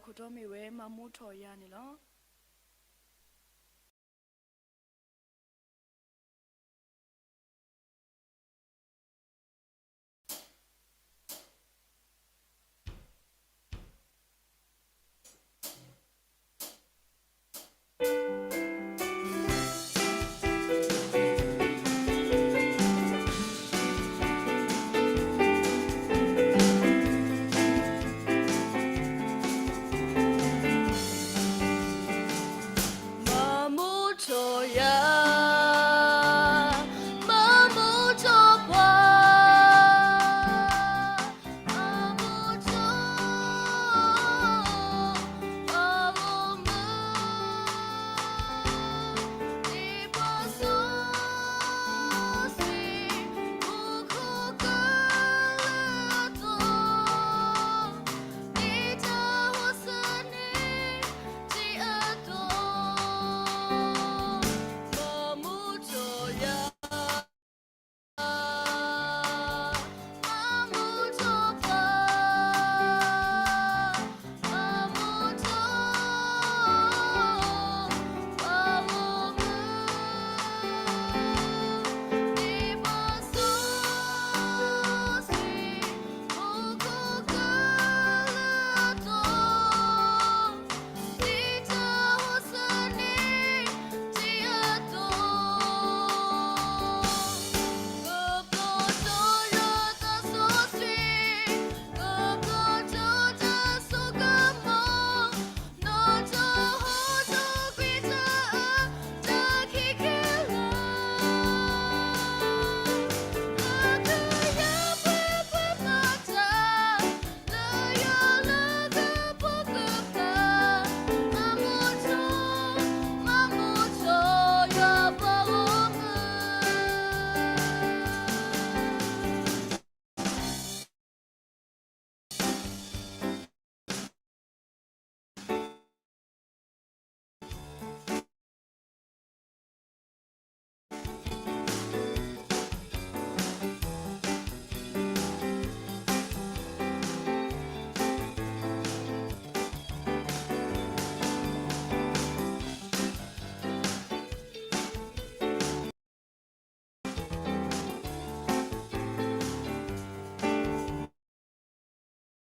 အခိၣ်တီမ့ၢ်ဝဲ မၤမူထီၣ်ယၤန့ၣ်လီၤ. မၤမူထီၣ်ယၤ, မၤမူထီၣ်ပှၤ, မၤမူထီၣ် ပှၤဂီၢ်မုၢ်, ဒ်ပှၤစီဆှံ အိၣ်ခိးကလၢအသိး, ဒ်တၢ်ဟီၣ်စနံၤ ဒ်အသိး, မၤမူထီၣ်ယၤ မၤမူထီၣ်ပှၤ, မၤမူထီၣ် ပှၤဂီၢ်မုၢ်, ဒ်ပှၤစီဆှံ အိၣ်ခိးကလၢအသိး, ဒ်တၢ်ဟီၣ်စနံၤ ဒ်အသိး, ကပျီၢ်ထီၣ်ယွၤသးစီဆှံ, ကပျီၢ်ထီၣ်တၢ်စိကမီၤ, နီၣ်ထီၣ်ဟီ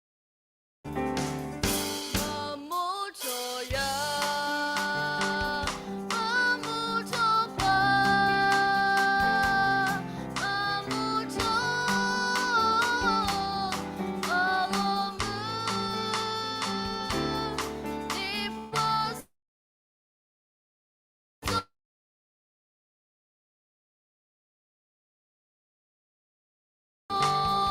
ၣ်ထီၣ်ကွံာ်တၢ်အၢ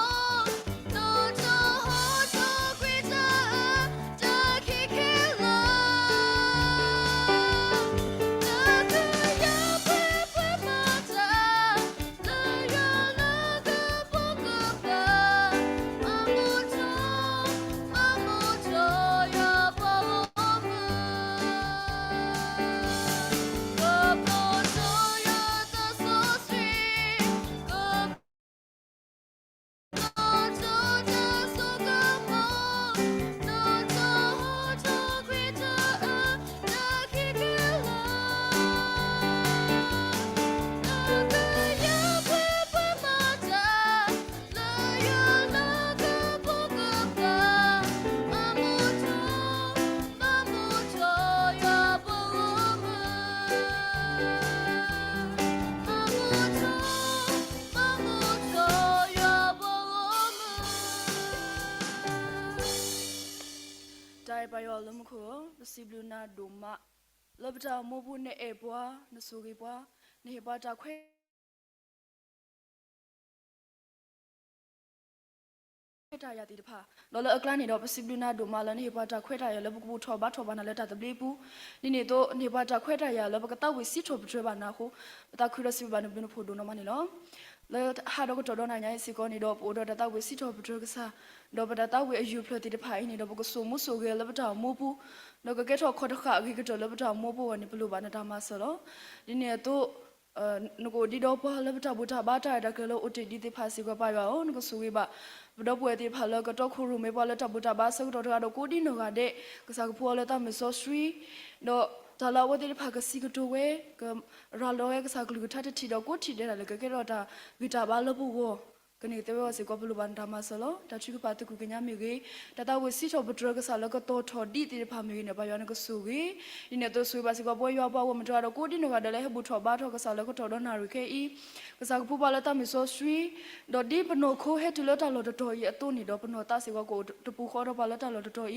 တၢ်ခံခဲလၢာ်, လၢကယၤပှဲၤပှဲၤမၤတၢ် လၢယွၤလၢကပိာ်ကပၤ, မၤမူထီၣ်, မၤမူထီၣ်ယွၤပှၤဂီၢ်မုၢ်. မၤမူထီၣ်ယၤ, မၤမူထီၣ်ပှၤ, မၤမူထီၣ် ပှၤဂီၢ်မုၢ်, ဒ်ပှၤ တၢ်အဲၣ်ပၢ်ယွၤလၢမူခိၣ်ဧၢ, ပစံးဘျုးနၤဒိၣ်မး လၢပတၢ်အိၣ်မူပူၤ နအဲၣ်ပှၤ, နဆိၣ်ဂ့ၤပှၤ, နဟ့ၣ်ပှၤတၢ်ခွဲး ခွဲးတၢ်ယာ်သ့ၣ်တဖၣ်, ဒီးလၢအကျါန့ၣ်ဒီး ပစံးဘျုးနၤဒိၣ်မးလၢနဟ့ၣ်ပှၤတၢ်ခွဲးတၢ်ယာ်လၢပကဘူၣ်ထီၣ်ဘါထီၣ်ဘၣ်နၤလၢတၢ်သဘျ့ပူၤ, ဒ်န့ၣ်အသိး နဟ့ၣ်ပှၤတၢ်ခွဲးတၢ်ယာ်လၢပကသးဝံၣ်စံးထီၣ်ပတြၢၤဘၣ်နၤအဃိ, ပသးခုဒီးစံးဘျုးဘၣ်နဘျုးနဖှိၣ်ဒိၣ်နီၢ်မးန့ၣ်လီၤ. လၢဟါဒီးကတီၢ်ဒီးနၤညါအံၤစ့ၢ်ကီးန့ၣ်ဒီး ပအိၣ်ဒီးတၢ်သးဝံၣ်စံးထီၣ်ပတြၢၤကစၢ်, ဒီးပတၢ်သးဝံၣ်အယူၢ်ဖျၢၣ်သ့ၣ်တဖၣ်အံၤန့ၣ်ဒီး ပကစိာ်မူစိာ်ဂဲၤလၢပတၢ်အိၣ်မူပူၤ, ဒီးကကဲထီၣ်ခီၣ်တဃာ်အဂ့ၤကတၢၢ်လၢပတၢ်အိၣ်မူပူၤအဂီၢ်န့ၣ် ပလိၣ်ဘၣ်နတၢ်မၤစၢၤလီၤ. ဒ်န့ၣ်အသိး နကအိၣ်ဒံးဒီးပှၤလၢပတၢ်ဘူၣ်တၢ်ဘါတၢ်ရဲၣ်တၢ်ကျဲၤလၢအိၣ်တ့ၢ်ဒံးသ့ၣ်တဖၣ်စ့ၢ်ကီး ပၢ်ယွၤဧၢ, နကဆိၣ်ဂ့ၤဘၣ် ပဒီပုၢ်ဝဲၢ်သ့ၣ်တဖၣ်လၢကတီခိၣ်ရိၣ်မဲပှၤလၢတၢ်ဘူၣ်တၢ်ဘါအဆၢကတီၢ်တဂၤဒီးကိးဒံနီၢ်ဂၤဒဲး, ကစၢ်ကဖီလၢတၢ်မုၢ်စီဆှံ, ဒီးတၢ်လၢအဝဲသ့ၣ်တဖၣ်ကစံးကတိၤဝဲ, ကရၤလီၤဝဲကစၢ်ကလုၢ်ကထါတထံၣ်ဒီးကိးထံၣ်ဒဲးဒၣ်လဲာ် ကကဲထီၣ်တၢ်ဂံၢ်တၢ်ဘါလၢပဂီၢ်, ကန့ၢ်ကသဝဲအီၤစ့ၢ်ကီး ပလိၣ်ဘၣ်နတၢ်မၤစၢၤလီၤ. တၢ်ထုကဖၣ်သကုၤကညးမ့ၢ်ဂ့ၤ, တၢ်သးဝံၣ်စံးထီၣ်ပတြၢၤကစၢ်လၢကတီၤထီၣ်ဒံးသ့ၣ်တဖၣ်မ့ၢ်ဂ့ၤန့ၣ် ပၢ်ယွၤနကဆိၣ်ဂ့ၤ, ဒ်န့ၣ်အသိးဆိၣ်ဂ့ၤဘၣ်စ့ၢ်ကီး ပဝဲယွၤပှၤဂီၢ်မုၢ်တဂၤဒီးကိးဒံနီၢ်ဂၤဒဲးလၢ ဟဲဘူၣ်ထီၣ်ဘါထီၣ်ကစၢ်လၢကတီၢ်ဒီးနၣ်ရံၣ်ခဲအံၤ, ကစၢ်ကဖီပှၤလၢတၢ်မုၢ်စီဆှံ, ဒီးဒ်ပနီၢ်ခိဟဲတုၤလၢတၢ်လီၢ်တတီၤအံၤအသိးန့ၣ်ဒီး ပနီၢ်သးစ့ၢ်ကီးကအိၣ်တပူၤဃီဒီးပှၤလၢတၢ်လီၢ်တတီၤ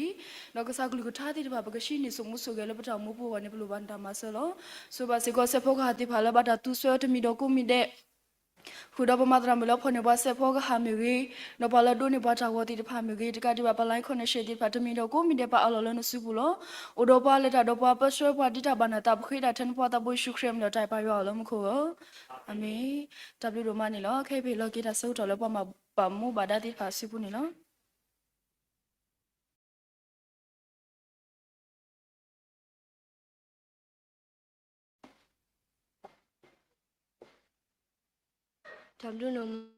အံၤ, ဒီးကစၢ်ကလုၢ်ကထါသ့ၣ်တဖၣ် ပကဟံးန့ၢ်ဆိၣ်မူဆိၣ်ဂဲၤလၢပတၢ်အိၣ်မူပူၤအဂီၢ်န့ၣ် ပလိၣ်ဘၣ်နတၢ်မၤစၢၤလီၤ. ဆိၣ်ဂ့ၤဘၣ်စ့ၢ်ကီးစဲးဖီကဟၣ်သ့ၣ်တဖၣ်လၢဘၣ်တၢ်သူစၢၤတမံၤဒီးကိးမံၤဒဲး ဃုာ်ဒီးပမၤသရၣ်မုၣ်လၢဖီၣ်န့ၢ်ပှၤစဲးဖီကဟၣ်မ့ၢ်ဂ့ၤ, ဒီးပှၤလၢဒိးန့ၢ်ပှၤတၢ်ဂီၤသ့ၣ်တဖၣ်မ့ၢ်ဂ့ၤ, တကးဒံးဘၣ်ပ line connection သ့ၣ်တဖၣ်တမံၤဒီးကိးမံၤဒဲး ပာ်အးလီၤလၢနစုပူၤလီၤ. အိၣ်ဒီးပှၤလဲၤတၢ်ဒီးပှၤပၢဆှၢပှၤဒ်တၢ်ဘၣ်နသး ပဃ့တၢ်ထဲနဖိသးဘိယ့ၣ်ၡူးခရံာ်အမံၤလီၤ တၢ်အဲၣ်ပၢ်ယွၤအီၤလၢမူခိၣ်ဧၢ, အၤမ့ၣ်. တၢ်ဘျုးဒိၣ်မးန့ၣ်လီၤ. ခဲအံၤပဟ့ၣ်လီၤက့ၤတၢ်ဆၢကတီၢ်လၢပှၤမၤဘၣ်မူဘၣ်ဒါသ့ၣ်တဖၣ်အစုပူၤန့ၣ်လီၤ. တၢ်ဘျုးဒိၣ်မး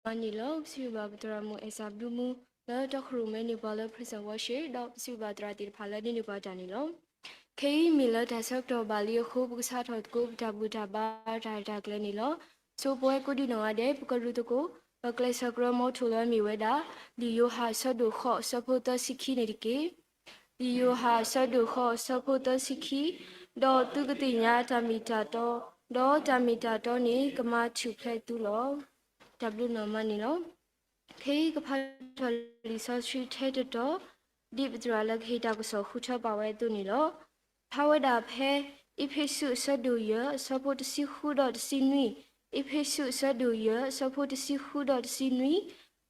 န့ၣ်လီၤ. ပစံးဘျုးဘၣ်ပသရၣ်မုၣ်အဲၣ်စၢ်ဘျုးမူ လၢတီခိၣ်ရိၣ်မဲန့ၢ်ပှၤလၢ praise and worship ဒီးပစံးဘျုးဘၣ်သရၣ်သ့ၣ်တဖၣ်လၢဒိးန့ၢ်ပှၤတၢ်န့ၣ်လီၤ. ခဲအံၤမ့ၢ်လၢတၢ်ဆၢကတီၢ်ဘၣ်လံအဃိ ပကစးထီၣ်သကိးပတၢ်ဘူၣ်တၢ်ဘါတၢ်ရဲၣ်တၢ်ကျဲၤန့ၣ်လီၤ. ဆိပဝဲကိးဒံနီၢ်ဂၤဒဲး ပကရူၢ်သကိး ပကျဲးစၢးကရၢမိထိၣ်လၢအမ့ၢ်ဝဲဒၣ် လံာ်ယိၤဟၣ်အဆၢဒိၣ်ဃိးအဆၢဖိသၢဆံခံန့ၣ်တက့ၢ်. လံာ်ယိၤဟၣ်အဆၢဒိၣ်ဃိးအဆၢဖိသၢဆံခံ, ဒီးသုကသ့ၣ်ညါတၢ်မ့ၢ်တၢ်တီ, ဒီးတၢ်မ့ၢ်တၢ်တီန့ၣ်ကမၤထူၣ်ဖျဲးသုလီၤ. တၢ်ဘျုးဒိၣ်မးန့ၣ်လီၤ. ခဲအံၤကဖးထီၣ်လံာ်စီဆှံထဲတတီၤ, ဒ်ပသရၣ်လၢကဟ့ၣ်တၢ်ကစီၣ်ဃုထၢပာ်ဝဲအသိးန့ၣ်လီၤ. ဖးဝဲဒၣ်ဖဲ အ့းဖ့းစူးအဆၢဒိၣ်ယဲၢ်အဆၢဖိတဆံဃုဒီးတဆံနွံ, အ့းဖ့းစူးအဆၢဒိၣ်ယဲၢ်အဆၢဖိတဆံဃုဒီးတဆံနွံ,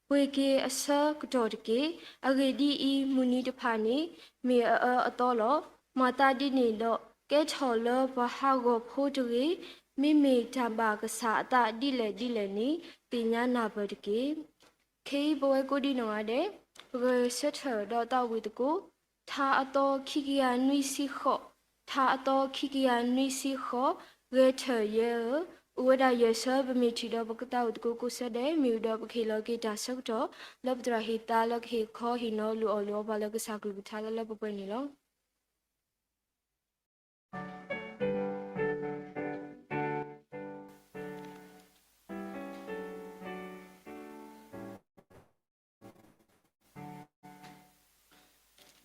ပှ့ၤက့ၤအဆၢကတီၢ်တက့ၢ်. အဂ့ၢ်ဒ်အံၤ, မုၢ်နံၤတဖၣ်န့ၣ် မ့ၢ်အအၢအသီလီၤ. မၤသးဒ်န့ၣ်ဒီး ကဲထီၣ်လၢပှၤဟးဂီၤဖိတဂ့ၤ. မ့မ့ၢ်တၢ်ဘၣ်ကစၢ်အသးဒ်လဲၣ်ဒ်လဲၣ်န့ၣ် သ့ၣ်ညါနၢ်ပၢၢ်တက့ၢ်. ခဲအံၤပဝဲကိးဒံနီၢ်ဂၤဒဲး ပဂဲၤဆၢထၢၣ်ဒီးသးဝံၣ်သကိး ထါအသီခံကယၤနွံဆံဃိး, ထါအသီခံကယၤနွံဆံဃိး, ဂဲၤထၢၣ်ယဲဧၢ, အိၣ်ဝဲဒၣ်ယဲၢ်ဆၢ ပမ့ၢ်ထံၣ်ဒီးပကသးဝံၣ်သကိးကိးဆၢဒဲး မ့ၢ်ဝံၤဒီးပကဟ့ၣ်လီၤက့ၤတၢ်ဆၢကတီၢ် လၢပသရၣ်ဟ့ၣ်သါလၢကဟ့ၣ်ခီဟ့ၣ်နီၤလိၣ်အီၣ်လိၣ်အီပှၤလၢ ကစၢ်ကလုၢ်ကထါလၢလၢပှဲၤပှဲၤန့ၣ်လီၤ.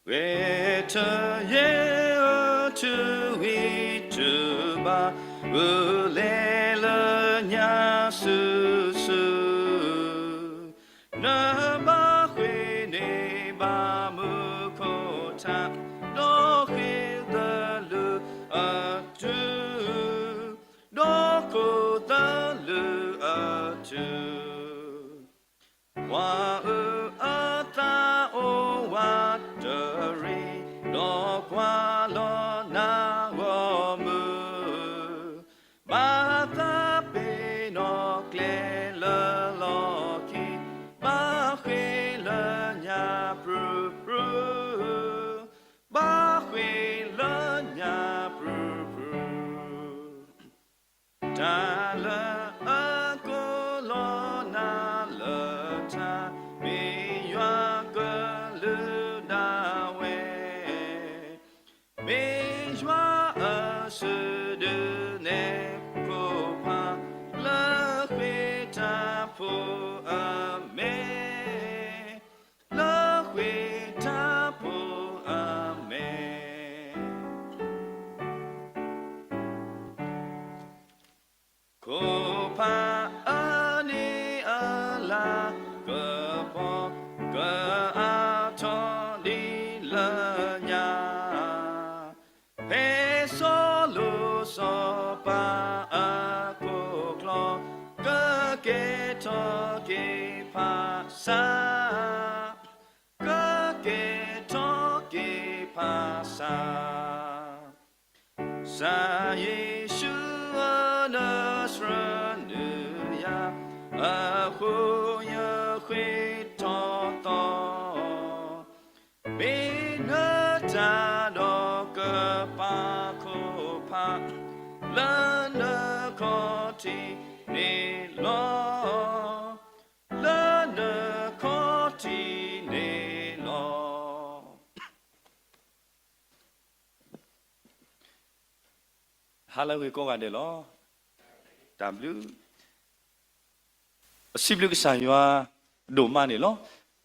ဂဲၤထၢၣ်ယဲဧၢ ထုးဂံၢ်ထုးဘါဂုာ်လဲၤလၢညါစုာ်စုာ်, နဘၣ်ဃ့န့ၢ်ဘၣ်မုၢ်ခိၣ်ထး, ဒီးဃ့သလုးအတု, ဒီးဃ့သလုးအတု. ပှၤအၢအသးအိၣ်ဝးတရံး, ဒီးကွၢ်လီၤနၤဂီၢ်မုၢ်, ဘၣ်သးပ့ၤနီၣ်ကျဲလၢလီၢ်ခံ, ဘၣ်ဃ့လၢညါပြူၤပြူၤ, ဘၣ်ဃ့လၢညါပြူၤပြူၤ. တၢ်လၢအကိးလီၤနၤလၢထါ, မ့ၢ်ယွၤကလုၢ်ဒၣ်ဝဲ, မ့ၢ်ယွၤအစုဒုးနဲၣ်ခိၣ်ဖး, လၢဃ့ၢ်တၢ်ဖိအမဲာ်, လၢဃ့ၢ်တၢ်ဖိအမဲာ်. ခိၣ်ဖးအနံၤအလၤကပီၤ, ကအါထီၣ်ဒ်လၢညါ, ဖဲစီၤလိၤစီၤပၤအခိၣ်ကျီ, ကကဲထီၣ်က့ၤဖးဆါ, ကကဲထီၣ်က့ၤဖးဆါ. ကစၢ်ယ့ၣ်ၡူးဧၢ နဆှၢနုာ်ယၤ, အဃိယဃ့ၢ်ထီၣ်သီ, မ့ၢ်နတၢ်ဒီးကပာ်ခိၣ်ဖး, လၢ လၢနခီၣ်ထံးန့ၣ်လီၤ, လၢနခီၣ်ထံးန့ၣ်လီၤ. ဟါလၢအဂ့ၤကိးဂၤဒဲးလီၤ. တၢ်ဘျုး ပစံးဘျုးကစၢ်ယွၤဒိၣ်မးန့ၣ်လီၤ.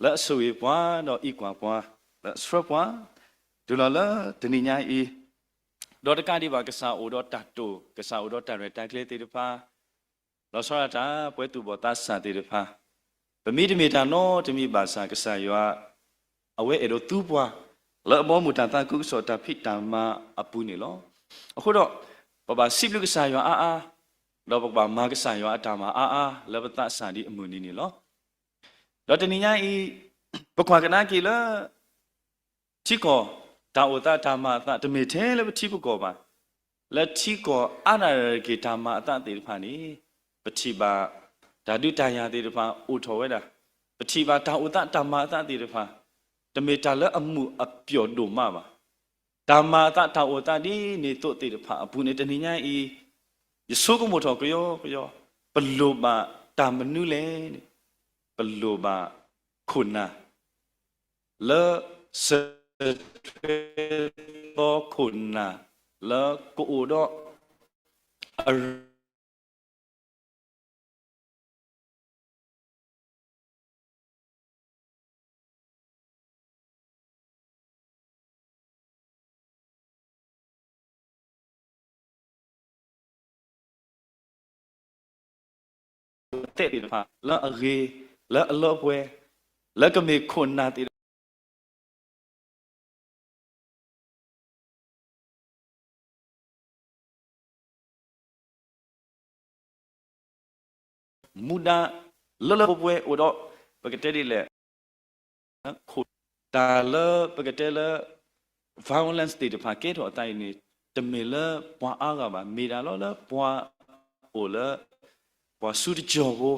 လၢအဆိၣ်ဂ့ၤပှၤဒီးအံးကွၢ်ပှၤ, လၢအဆှၢပှၤ တုၤလီၤလၢတနံၤညါအံၤ, ဒီးတကးဒံးဘၣ် ကစၢ်အိၣ်ဒီးတၢ်တိာ်, ကစၢ်အိၣ်ဒီးတၢ်ရဲၣ်တၢ်ကျဲၤသ့ၣ်တဖၣ်, လီၤဆီဒၣ်တၢ် ပဝဲသူၣ်ဘီၣ်သးစၢ်သ့ၣ်တဖၣ်, ပမ့ၢ်တမ့ၢ်တၢ်နီတမံၤဘၣ်ဆၣ် ကစၢ်ယွၤ အဝဲအဲၣ်ဒိးသူပှၤ လၢအဘီအမုၢ်တၢ်သးခုကစီၣ်တၢ်ဖံးတၢ်မၤအပူၤန့ၣ်လီၤ. အဃိဒီး ပဘၣ်စံးဘျုးကစၢ်ယွၤအါအါ, ဒီးပကဘၣ်မၤကစၢ်ယွၤအတၢ်မၤအါအါ လၢပသးစၢ်ဒ်အမုၢ်နံၤန့ၣ်လီၤ. ဒီးတနံၤညါအံၤ ပကွၢ်ကဒါက့ၤလၢ ထံကီၢ်တၢ်အိၣ်သးတၢ်မၤအသး တမ့ၢ်ထဲလၢပထံပကီၢ်ဘၣ်, လၢထံကီၢ်အါဒၣ်တက့ၢ်တၢ်မၤအသးသ့ၣ်တဖၣ်န့ၣ်, ပထံၣ်ဘၣ် တၢ်ဒုးတၢ်ယၤသ့ၣ်တဖၣ်အိၣ်ထီၣ်ဝဲဒၣ်, ပထံၣ်ဘၣ်တၢ်အိၣ်သးတၢ်မၤအသးသ့ၣ်တဖၣ်, တမ့ၢ်တၢ်လၢအမုာ်အပျီၢ်ဒိၣ်မးဘၣ်. တၢ်မၤအသးတၢ်အိၣ်သးဒ်န့ၣ်သိးသ့ၣ်တဖၣ်အပူၤန့ၣ် တနံၤညါအံၤ ယဆိကမိၣ်ထီၣ်ကယီကယီ, ပလိၣ်ဘၣ်တၢ်မနုၤလဲၣ်န့ၣ်, ပလိၣ်ဘၣ်ခိၣ်နၢ် လၢ စၢၤထွဲသီခိၣ်နၢ် လၢကအိၣ်ဒီး အ တဲသ့ၣ်တဖၣ် လၢအဂ့ၤ, လၢအလၢပှဲၤ, လၢကမ့ၢ်ခိၣ်နၢ်သ့ၣ်တဖၣ် မူဒါလၢလၢပှဲၤပှဲၤအိၣ်ဒီး ပကတဲဒ်လဲၣ်, တၢ်လၢပကတဲလၢ violence သ့ၣ်တဖၣ်ကဲထီၣ်အသးအံၤန့ၣ် တမ့ၢ်လၢပှၤအါဂၤဘၣ်, မ့ၢ်ဒၣ်လီၤလၢပှၤအိၣ်လၢ ပှၤစုတကၠီၢ်ဖိ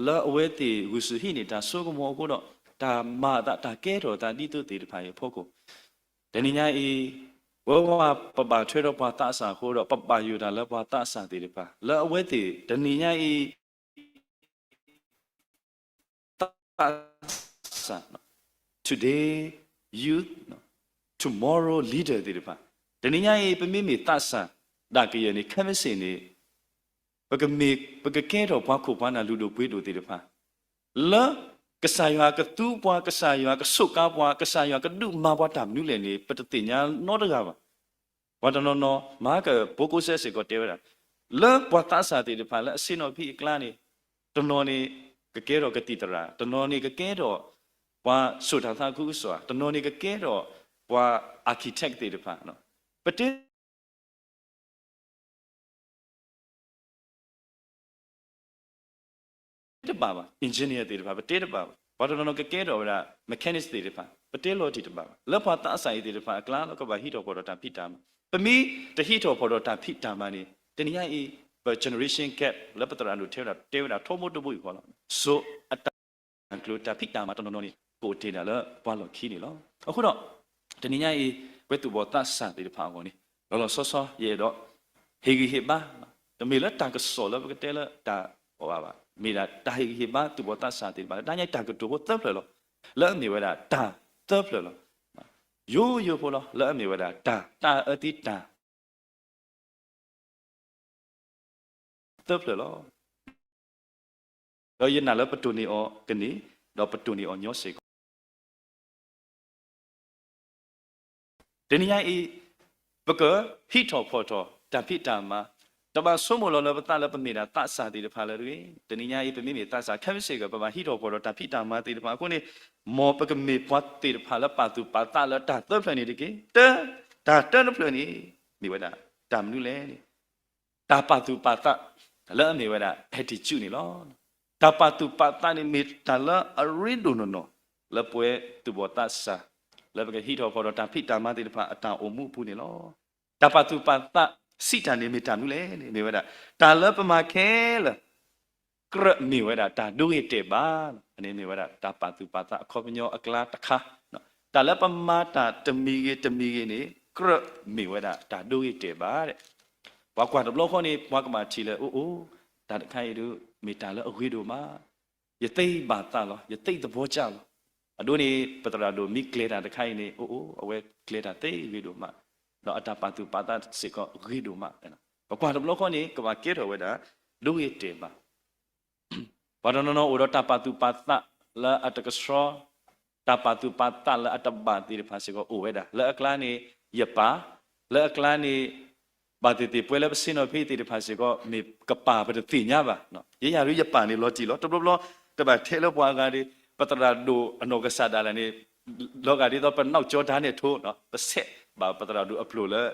လၢအဝဲသ့ၣ်ဂုာ်ဆူၣ်ဟံးန့ၢ်တၢ်ဆိကမိၣ်အဃိဒီး တၢ်မၤအသးတၢ်ကဲထီၣ်အသးဒ်သိးသ့ၣ်တဖၣ်အံၤအဖီခိၣ်, တနံၤညါအံၤ ဝဲဝဲပဘၣ်ထွဲဒီးပှၤသးစၢ်အဃိဒီး ပဘၣ်ယိၣ်တၢ်လၢပှၤသးစၢ်သ့ၣ်တဖၣ် လၢအဝဲသ့ၣ်တနံၤညါအံၤ သးစၢ် today youth, tomorrow leader သ့ၣ်တဖၣ်, တနံၤညါအံၤ ပမ့မ့ၢ်သးစၢ်ဒၣ်ကယဲၢ်န့ၣ် ခဲမုၢ်ဆ့ၣ်န့ၣ် ပကမ့ၢ် ပကကဲထီၣ်ပှၤခိၣ်ပှၤနၢ်လုၢ်ဒိၣ်ပှ့ၤဒိၣ်သ့ၣ်တဖၣ် လၢကစၢ်ယွၤကသူပှၤ, ကစၢ်ယွၤကဆိးကါပှၤ, ကစၢ်ယွၤကဒုးမၤပှၤတၢ်မနုၤလဲၣ်န့ၣ် ပတသ့ၣ်ညါနီတဂၤဘၣ်. ပှၤတနီၤနီၤ မၤကဖိကိးစဲးစ့ၢ်ကီးတဲဝဲဒၣ်, လၢပှၤသးစၢ်သ့ၣ်တဖၣ်လၢအဆ့ၣ်နီၤဖံးအကျါန့ၣ် တနီၤန့ၣ်ကကဲထီၣ်ကသံၣ်သရၣ်, တနီၤန့ၣ်ကကဲထီၣ်ပှၤစိာ်တၢ်သးခုကစီၣ်, တနီၤန့ၣ်ကကဲထီၣ်ပှၤ architect သ့ၣ်တဖၣ်, ပတဲ တဘၣ်ဘၣ်, engineer သ့ၣ်တဖၣ် ပတဲတဘၣ်ဘၣ်, ပှၤတနီၤနီၤကကဲထီၣ်ဝဲဒၣ် mechanic သ့ၣ်တဖၣ် ပတဲလီၤတံၢ်တဘၣ်ဘၣ်, လၢပှၤသးစၢ်အံၤသ့ၣ်တဖၣ်အကျါလီၤ ကဘၣ်ဟံးထီၣ်ဖီၣ်ထီၣ်တၢ်ဖံးတၢ်မၤ, ပမ့ၢ်တဟံးထီၣ်ဖီၣ်ထီၣ်တၢ်ဖံးတၢ်မၤန့ၣ် တနံၤညါအံၤ ပ generation gap လၢပသရၣ်ဒိၣ်တဲဝဲဒၣ် တဲဝဲဒၣ်ထီဘိတဘိအံၤဃီလီၤ, စိၤအတၢ် တၢ်ကျိၤတၢ်ဖံးတၢ်မၤတနီၤနီၤန့ၣ် ကအိၣ်တ့ၢ်ဒၣ်လၢပှၤလီၢ်ခံန့ၣ်လီၤ. အဃိဒီး တနံၤညါအံၤ ပဝဲသူၣ်ဘီၣ်သးစၢ်သ့ၣ်တဖၣ်အဂီၢ်န့ၣ် လီၤလီၤဆီဆီ ယအဲၣ်ဒိး ဟ့ၣ်ဂံၢ်ဟ့ၣ်ဘါ, တမ့ၢ်လၢတၢ်ကစီၣ်လၢပကတဲလၢတၢ်အီၣ်ဘၣ်ဘၣ်, မ့ၢ်ဒၣ်တၢ်ဟ့ၣ်ဂံၢ်ဟ့ၣ်ဘါသူၣ်ဘီၣ်သးစၢ်သ့ၣ်တဖၣ် လၢတၢ်ညါတၢ်ကတိၤဖိသၢဖျၢၣ်လီၤ. လၢအမ့ၢ်ဝဲဒၣ်တၢ်သၢဖျၢၣ်လီၤ. ယိယိဖိလီၤ. လၢအမ့ၢ်ဝဲဒၣ်တၢ် တၢ်အၢသံတၢ် သၢဖျၢၣ်လီၤ. ဒီးယနာ်လၢပတိၢ်န့ၢ်အီၤကန့ၢ်, ဒီးပတိၢ်န့ၢ်အီၤညီစ့ၢ်ကီး. တနံၤညါအံၤ ပကဟံးထီၣ်ဖီၣ်ထီၣ်တၢ်ဖံးတၢ်မၤ, တဘၣ်ဆိကမိၣ်လီၤလၢပသးလၢပမ့ၢ်ဒၣ်သးစၢ်သ့ၣ်တဖၣ်လၢၤတဂ့ၤ. တနံၤညါအံၤ ပမ့မ့ၢ်သးစၢ်ခဲမုၢ်ဆ့ၣ်ကီး ပဘၣ်ဟံးထီၣ်ဖီၣ်ထီၣ်တၢ်ဖံးတၢ်မၤသ့ၣ်တဖၣ်အဃိန့ၣ်, မ်ပကမ့ၢ်ပှၤသ့ၣ်တဖၣ်လၢပာ်သူၣ်ပာ်သးလၢတၢ်သၢဖျၢၣ်န့ၣ်တက့ၢ်. တၢ်တၢတဖျၢၣ်န့ၣ် မ့ၢ်ဝဲဒၣ်တၢ်မနုၤလဲၣ်န့ၣ် တၢ်ပာ်သူၣ်ပာ်သး လၢအမ့ၢ်ဝဲဒၣ် attitude န့ၣ်လီၤ. တၢ်ပာ်သူၣ်ပာ်သးန့ၣ်မ့ၢ်တၢ်လၢအရ့ဒိၣ်နီၢ်နီၢ် လၢပဝဲသူၣ်ဘီၣ်သးစၢ် လၢပကဟံးထီၣ်ဖီၣ်ထီၣ်တၢ်ဖံးတၢ်မၤသ့ၣ်တဖၣ်အတၢ်အိၣ်မူအပူၤန့ၣ်လီၤ. တၢ်ပာ်သူၣ်ပာ်သးစံးတၢ်န့ၣ်မ့ၢ်တၢ်မနုၤလဲၣ်န့ၣ် မ့ၢ်ဝဲဒၣ် တၢ်လၢပမၤခဲလၢာ် ကြၢးမ့ၢ်ဝဲဒၣ်တၢ်ဒိဂ့ၤတဲာ်ဘၣ်လီၤ. အန့ၣ်မ့ၢ်ဝဲဒၣ်တၢ်ပာ်သူၣ်ပာ်သးအခီပညီအကျါတခါ, တၢ်လၢပမၤတၢ်တမံၤဂ့ၤတမံၤဂ့ၤန့ၣ် ကြၢးမ့ၢ်ဝဲဒၣ်တၢ်ဒိဂ့ၤတဲာ်ဘၣ်. ပှၤကွၢ်တဘျီဃီန့ၣ် ပှၤကဘၣ်ထံၣ်လၢအိၣ်အိၣ် တၢ်တခါအံၤဒုး မ့ၢ်တၢ်လၢအဂ့ၤဒိၣ်မး, ယသ့ဘၣ်သးလီၤ, ယသ့သဘီကၢ်လီၤ. အဒိန့ၣ် ပသရၣ်ဒိၣ်မ့ၢ်ကျဲၤတၢ်တခါအံၤန့ၣ် အိၣ်အိၣ် အဝဲကျဲၤတၢ်သ့ဂ့ၤဒိၣ်မး, ဒီးအတၢ်ပာ်သူၣ်ပာ်သးစ့ၢ်ကီးဂ့ၤဒိၣ်မး. ပကွၢ်တဘျီဃီန့ၣ် ကဘၣ်ကဲထီၣ်ဝဲဒၣ် ဒိဂ့ၤတဲာ်ဘၣ် ပှၤတနီၤနီၤအိၣ်ဒီးတၢ်ပာ်သူၣ်ပာ်သးလၢအတကဆှီ, တၢ်ပာ်သူၣ်ပာ်သးလၢအတဘၣ်သ့ၣ်တဖၣ်စ့ၢ်ကီးအိၣ်ဝဲဒၣ်. လၢအကျါန့ၣ် ယပာ်, လၢအကျါန့ၣ် ဘၣ်သ့ၣ်သ့ၣ်ပှဲၤလၢပဆ့ၣ်နီၤဖဲသ့ၣ်တဖၣ်စ့ၢ်ကီး မ့ၢ်ကပာ်ပတသ့ၣ်ညါဘၣ်. ယဲယၤဒုးယပာ်န့ၣ်လီၤတံၢ်လီၤ. တဘျီဘျီ တဘၣ်ထဲလၢပှၤအဂၤဒီး ပသရၣ်ဒိၣ်အနီၢ်ကစၢ်ဒၣ်လဲာ်န့ၣ် လီၤဂာ်ဒ်သိးပနီၢ်ကၠီတၢ်နဲၣ်ထိ, ပဆဲးဘၣ်ပသရၣ်ဒိၣ်အပျိၢ်လၢ